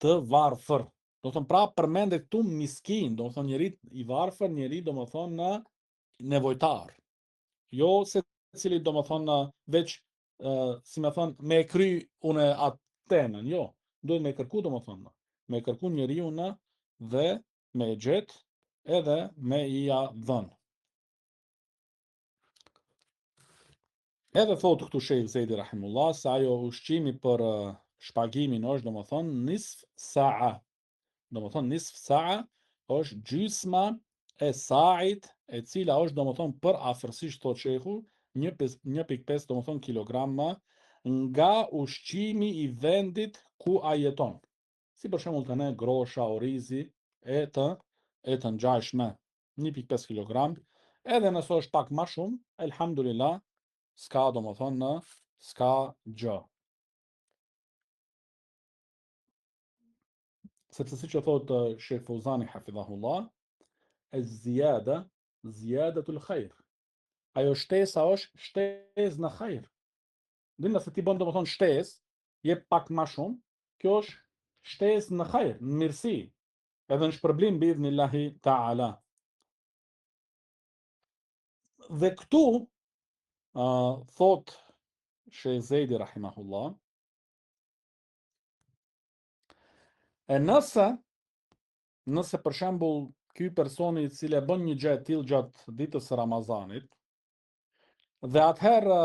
të varfër. Domethënë pra përmendet këtu miskin, domethënë njeri i varfër, njeri domethënë nevojtar. Jo secili domethënë veç si me thënë, me e kry une atë temën, jo, duhet me kërku domethënë, me kërku njeriun dhe me e gjetë edhe me ia dhënë. Edhe thotë këtu Shejh Zejdi Rahimullah se ajo ushqimi për shpagimin është domethënë nisf sa'a. Domethënë nisf sa'a është gjysma e sa'it e cila është domethënë përafërsisht thotë Shejhu 1.5 domethënë kilogram nga ushqimi i vendit ku ai jeton. Si për shembull te ne grosha, orizi e të e të ngjashme. 1.5 kg, edhe nëse është pak ma shumë, elhamdulillah, s'ka domethënë, s'ka gjë. Sepse siç e thotë Shejh Feuzani hafidhahullah, e zijada, zijadatul khair. Ajo shtesa është shtesë në khair. Dhe nëse ti bën domethënë shtesë, jep pak ma shumë, kjo është shtesë në khair, në mirësi, Edhe në shpërblim bi idhnillahi ta'ala. Dhe këtu, uh, thot Shejh Zejdi rahimahullah, e nëse, nëse për shembull ky personi i cili e bën një gjë e tillë gjatë ditës së Ramazanit, dhe atëherë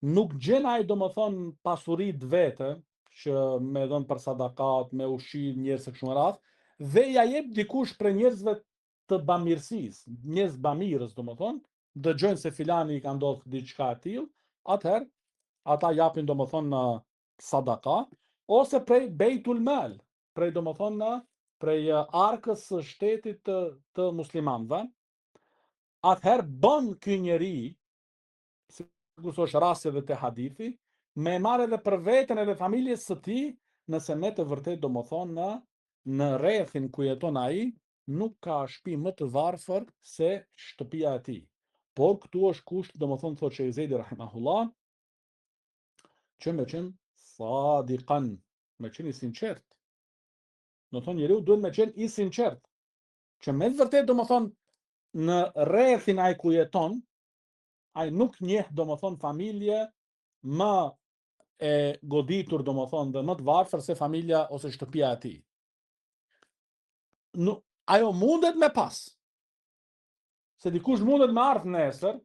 Nuk gjen ai domethënë pasuri të vete që me dhënë për sadakat, me ushqy njerëz e kështu me radhë, dhe ja jep dikush prej njerëzve të bamirësisë, njerëz bamirës domethënë, dëgjojnë se filani i ka ndodhur diçka e tillë, atëherë ata japin domethënë në sadaka ose prej bejtul mal, prej domethënë prej arkës së shtetit të, të muslimanëve, atëherë bën ky njeri sikurse është rasti edhe te hadithi, me e marrë edhe për veten edhe familjes së tij, nëse me të vërtetë domethënë në në rrethin ku jeton ai, nuk ka shtëpi më të varfër se shtëpia e tij. Por këtu është kusht, domethënë thotë Shejh Zejdi rahimahullah, që me qenë sadikan, me qenë i sinqert. Domethënë njeriu duhet me qenë i sinqert, që me të vërtetë domethënë në rrethin ai ku jeton, ai nuk njeh domethënë familje më e goditur domethënë dhe më të varfër se familja ose shtëpia e tij. Nuk, ajo mundet me pas. Se dikush mundet me ardhë nesër,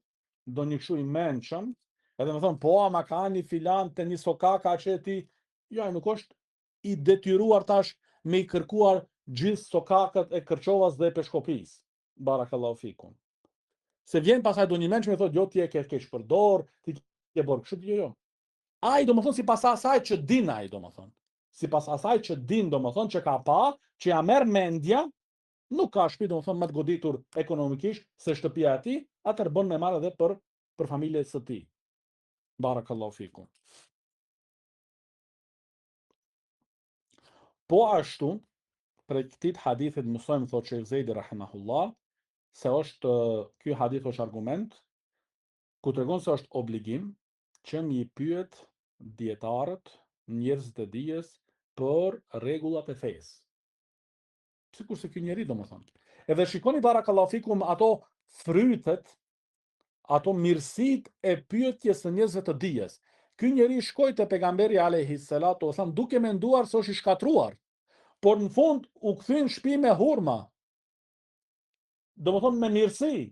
ndonjë kështu i mençëm, edhe me thonë, po, ama ka një filan te një sokak a që ti, jo, ai nuk është i detyruar tash me i kërkuar gjithë sokakët e Kërçovës dhe Peshkopisë. Barakallahu fikum. Se vjen pastaj do një mençëm e thotë, jo ti e ke keqpërdor, ti ke bërë kështu, jo, jo. Ai domethënë sipas asaj që din ai domethënë. Sipas asaj që din domethënë që ka pa, që ja merr mendja, nuk ka shtëpi domethënë më të goditur ekonomikisht se shtëpia e tij, atëherë bën me marrë edhe për për familjen së tij. Barakallahu fikum. Po ashtu, prej këtij hadithit mësojmë thotë Shejh Zejdi rahimahullah. se është ky hadith është argument ku tregon se është obligim që m'i pyet dijetarët, njerëzit e dijes për rregullat e fesë. Sikurse ky njeri domethënë. Edhe shikoni barakallahu fikum ato frytet, ato mirësitë e pyetjes së njerëzve të dijes. Ky njeri shkoi te pejgamberi alayhi salatu wasallam duke menduar se është i shkatërruar. Por në fund u kthy në shtëpi me hurma. Domethënë me mirësi.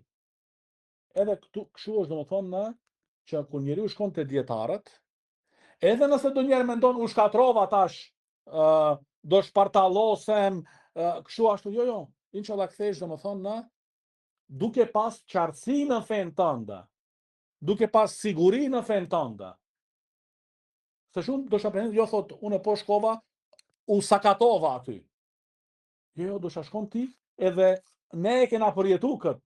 Edhe këtu kështu është domethënë në që kur njeriu shkon te dijetarët, edhe nëse ndonjëherë mendon u shkatërrova tash, ë uh, do shpartallosem, uh, kështu ashtu, jo jo, inshallah kthehesh domethënë në duke pas qartësi në fenë tënde, duke pas siguri në fenë tënde. Se shumë do shapën, jo thot, unë po shkova, u sakatova aty. Jo, jo, do shkon ti, edhe ne e kena përjetu këtë.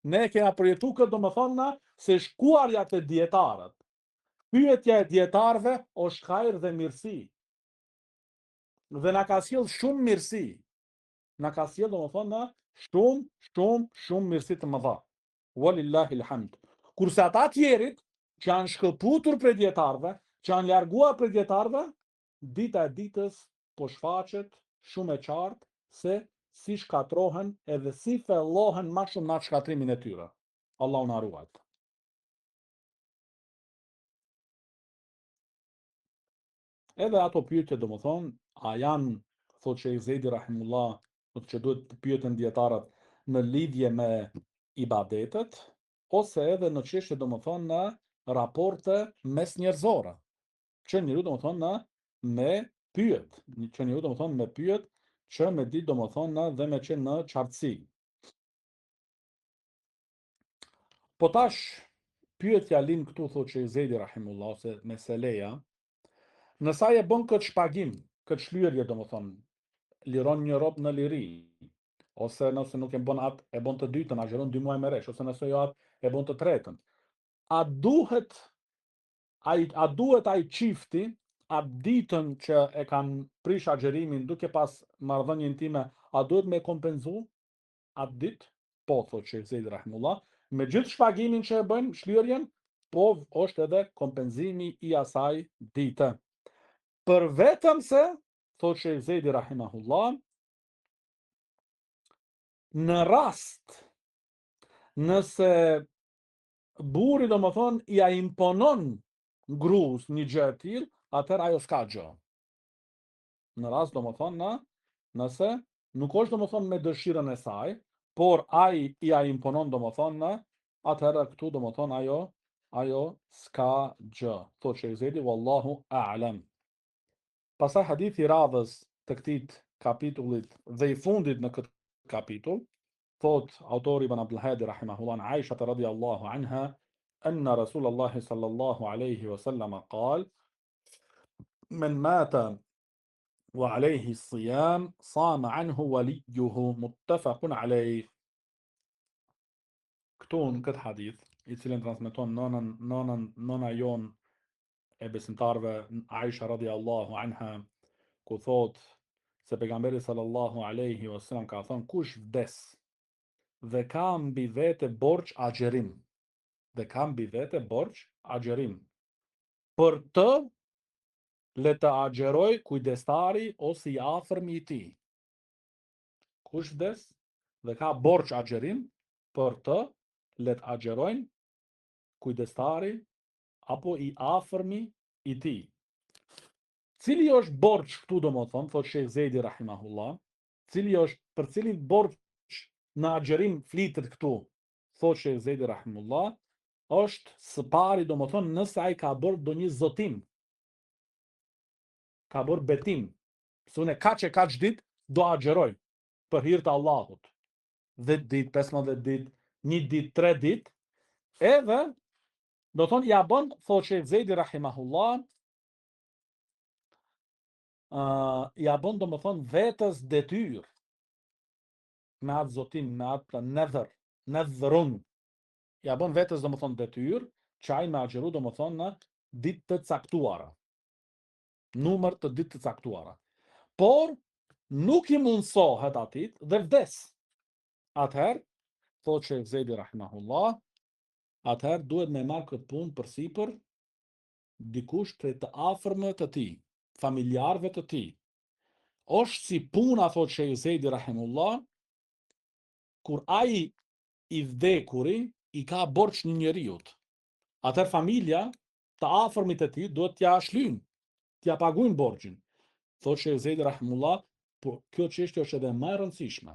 Ne e kena përjetu këtë, domethënë na, se shkuarja te dijetarët. Pyetja e dijetarëve është hajr dhe mirësi. Dhe na ka sjell shumë mirësi. Na ka sjell, domethënë na, shumë, shumë, shumë mirësi të mëdha. Walillahi alhamd. Kurse ata tjerit që janë shkëputur prej dijetarëve, që janë larguar prej dijetarëve, dita e ditës po shfaqet shumë e qartë se si shkatërrohen edhe si thellohen ma shumë në atë shkatërrimin e tyre. Allahu na ruajt. Edhe ato pyetje, domethënë, a janë, thotë Shejh Zejdi rahimullah, thotë që duhet të pyeten dijetarët në lidhje me ibadetet, ose edhe në çështje, domethënë, në raporte mes njerëzore. Që njeriu, domethënë, në me pyet, që njeriu, domethënë, me pyet, që me ditë, domethënë, në dhe me qenë në qartësi. Po tash, pyetja lind këtu, thotë Shejh Zejdi rahimullah, ose meseleja, nëse ai e bën këtë shpagim, këtë shlyerje, domethënë, liron një rob në liri, ose nëse nuk e bën atë, e bën të dytën, agjëron dy muaj me rresht, ose nëse jo atë, e bën të tretën. A duhet ai a duhet ai çifti atë ditën që e kanë prish agjërimin duke pas marrëdhënie intime, a duhet me kompenzu? atë ditë, po, thotë Shejh Zejdi rahimullah, me gjithë shpagimin që e bëjnë, shlyerjen, po është edhe kompenzimi i asaj dite. Për vetëm se, thotë Shejh Zejdi rahimahullah, në rast, nëse burri domethënë ia imponon grus një gjë e tillë, atëherë ajo s'ka gjë. Në rast domethënë në, nëse nuk është domethënë me dëshirën e saj, por ai ia imponon domethënë në, atëherë këtu domethënë ajo ajo s'ka gjë. Thotë Shejh Zejdi wallahu a'lam. Pastaj hadithi i radhës të këtij kapitullit dhe i fundit në këtë kapitull, thot autori Ibn Abdul Hadi rahimahullah an Aisha radiallahu anha anna Rasulullah sallallahu alaihi wasallam qal men mata wa alayhi siyam sama anhu waliyuhu muttafaqun alayh. Këtu në këtë hadith, i cilin transmeton nënën, nënën, nëna jonë e besimtarëve Aisha radiallahu anha, ku thot se pejgamberi sallallahu alaihi wasallam ka thënë kush vdes dhe ka mbi vete borxh agjërim dhe ka mbi vete borxh agjërim për të le të agjërojë kujdestari ose i afërmi i tij. Kush vdes dhe ka borxh agjërim për të le të agjërojnë kujdestari apo i afërmi i tij. Cili është borxh këtu domethënë, thotë Shejh Zejdi rahimahullah, cili është për cilin borxh në agjërim flitet këtu, thotë Shejh Zejdi rahimahullah, është së pari domethënë nëse ai ka bërë ndonjë zotim, ka bërë betim, se unë kaq e kaq ditë do agjëroj për hir të Allahut. 10 ditë, 15 ditë, një ditë, 3 ditë, edhe do thonë ja bën, thotë Shejh Zejdi rahimahullah, uh, ja bën domethënë vetes detyrë me atë zotim, me atë nedhër, nedhrun, ja bën vetes domethënë detyrë që ai me agjëru domethënë në ditë të caktuara. Numër të ditë të caktuara. Por nuk i mundësohet atij dhe vdes. Atëherë. Thotë Shejh Zejdi rahimahullah, atëherë duhet me marrë këtë punë përsipër dikush prej të afërmve të tij, familjarëve të tij. Është si puna, thotë Shejh Zejdi rahimahullah, kur ai i vdekuri i ka borxh një njeriut. Atëherë familja, të afërmit e tij duhet t'ia shlyjnë, t'ia paguajnë borxhin. Thotë Shejh Zejdi rahimahullah, por kjo çështje është edhe më e rëndësishme.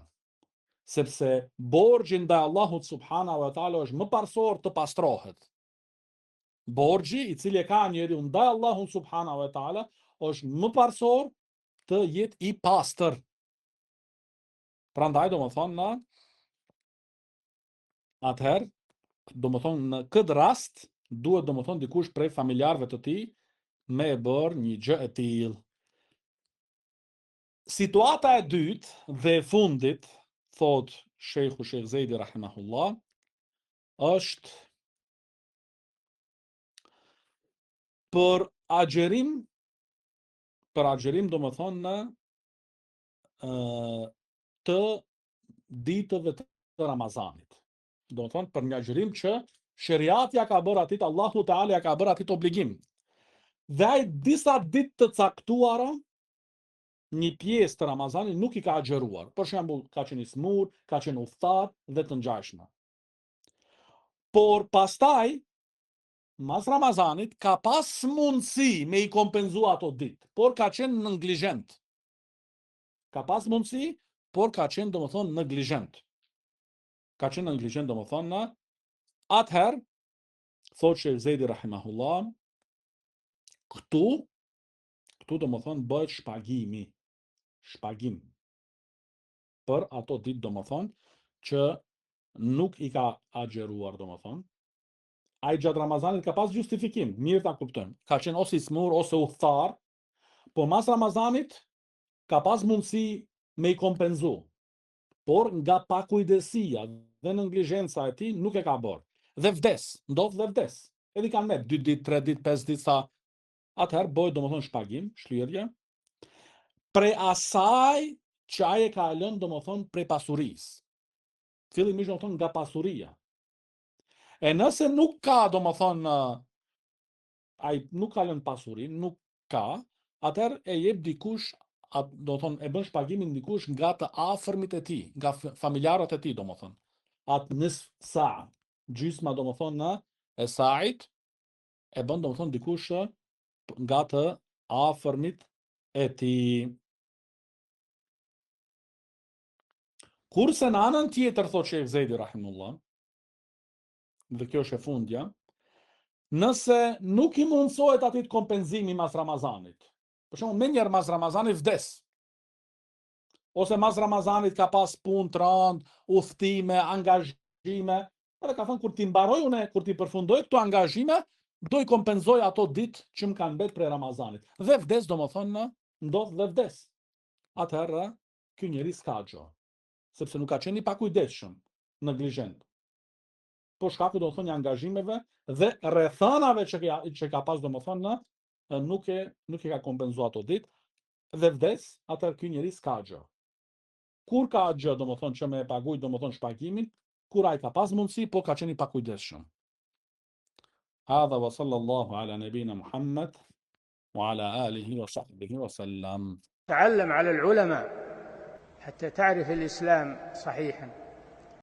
Sepse borxhi ndaj Allahut subhanahu wa taala është më parësor të pastrohet. Borxhi i cili e ka njeriu ndaj Allahut subhanahu wa taala është më parësor të jetë i pastër. Prandaj domethënë në atëherë domethënë në këtë rast duhet domethënë dikush prej familjarëve të tij me e bërë një gjë e tillë. Situata e dytë dhe e fundit, thotë Shejhu Shejh Zejdi rahimahullah, është për agjërim, për agjërim domethënë në të ditëve të Ramazanit. Domethënë për një agjërim që sheriati ja ka bërë atij, Allahu Teala ja ka bërë atij obligim. Dhe ai disa ditë të caktuara një pjesë të Ramazanit nuk i ka agjëruar. Për shembull, ka qenë i smur, ka qenë udhëtar dhe të ngjashme. Por pastaj mas Ramazanit ka pas mundësi me i kompenzu ato ditë, por ka qenë neglizhent. Ka pas mundësi, por ka qenë domethënë neglizhent. Ka qenë neglizhent domethënë në atëherë thotë Shejh Zejdi rahimahullah këtu këtu domethënë bëhet shpagimi shpagim për ato ditë domethënë që nuk i ka agjëruar domethënë ai gjatë Ramazanit ka pas justifikim, mirë ta kuptojmë. Ka qenë ose i smur ose udhëtar, po mas Ramazanit ka pas mundësi me i kompenzu, por nga pakujdesia dhe neglizhenca e tij nuk e ka bërë. Dhe vdes, ndodh dhe vdes. Edhe i kanë met 2 ditë, 3 ditë, 5 ditë sa atëherë bëhet domethënë shpagim, shlyerje prej asaj që ai e ka lënë domethënë prej pasurisë. Fillimisht domethënë nga pasuria. E nëse nuk ka domethënë ai nuk ka lënë pasuri, nuk ka, atëherë e jep dikush, at, domethënë e bën shpagimin dikush nga të afërmit e tij, nga familjarët e tij, domethënë. Atë nisf sa, gjysma domethënë në e sait e bën domethënë dikush nga të afërmit e tij. Kurse në anën tjetër thotë Shejh Zejdi rahimullah, dhe kjo është e fundja, nëse nuk i mundësohet atij kompenzimi mas Ramazanit, për shembull menjëherë mas Ramazanit vdes, ose mas Ramazanit ka pas punë të rëndë, udhëtime, angazhime, edhe ka thënë kur t'i mbaroj unë, kur t'i përfundoj këto angazhime, do i kompenzoj ato ditë që më kanë mbet prej Ramazanit. Dhe vdes, domethënë, ndodh dhe vdes. Atëherë, ky njeri s'ka gjë, sepse nuk ka qenë i pakujdesshëm, neglizhent. Por shkaku domethënë i angazhimeve dhe rrethanave që ka që ka pas domethënë nuk e nuk i ka kompenzuar ato ditë dhe vdes, atëherë ky njeri s'ka gjë. Kur ka gjë, domethënë që me e paguaj domethënë shpagimin, kur ai ka pas mundësi, po ka qenë i pakujdesshëm. Hadha wa sallallahu ala nabina Muhammad wa ala alihi wa sahbihi wa sallam. تعلم على العلماء حتى تعرف الإسلام صحيحا.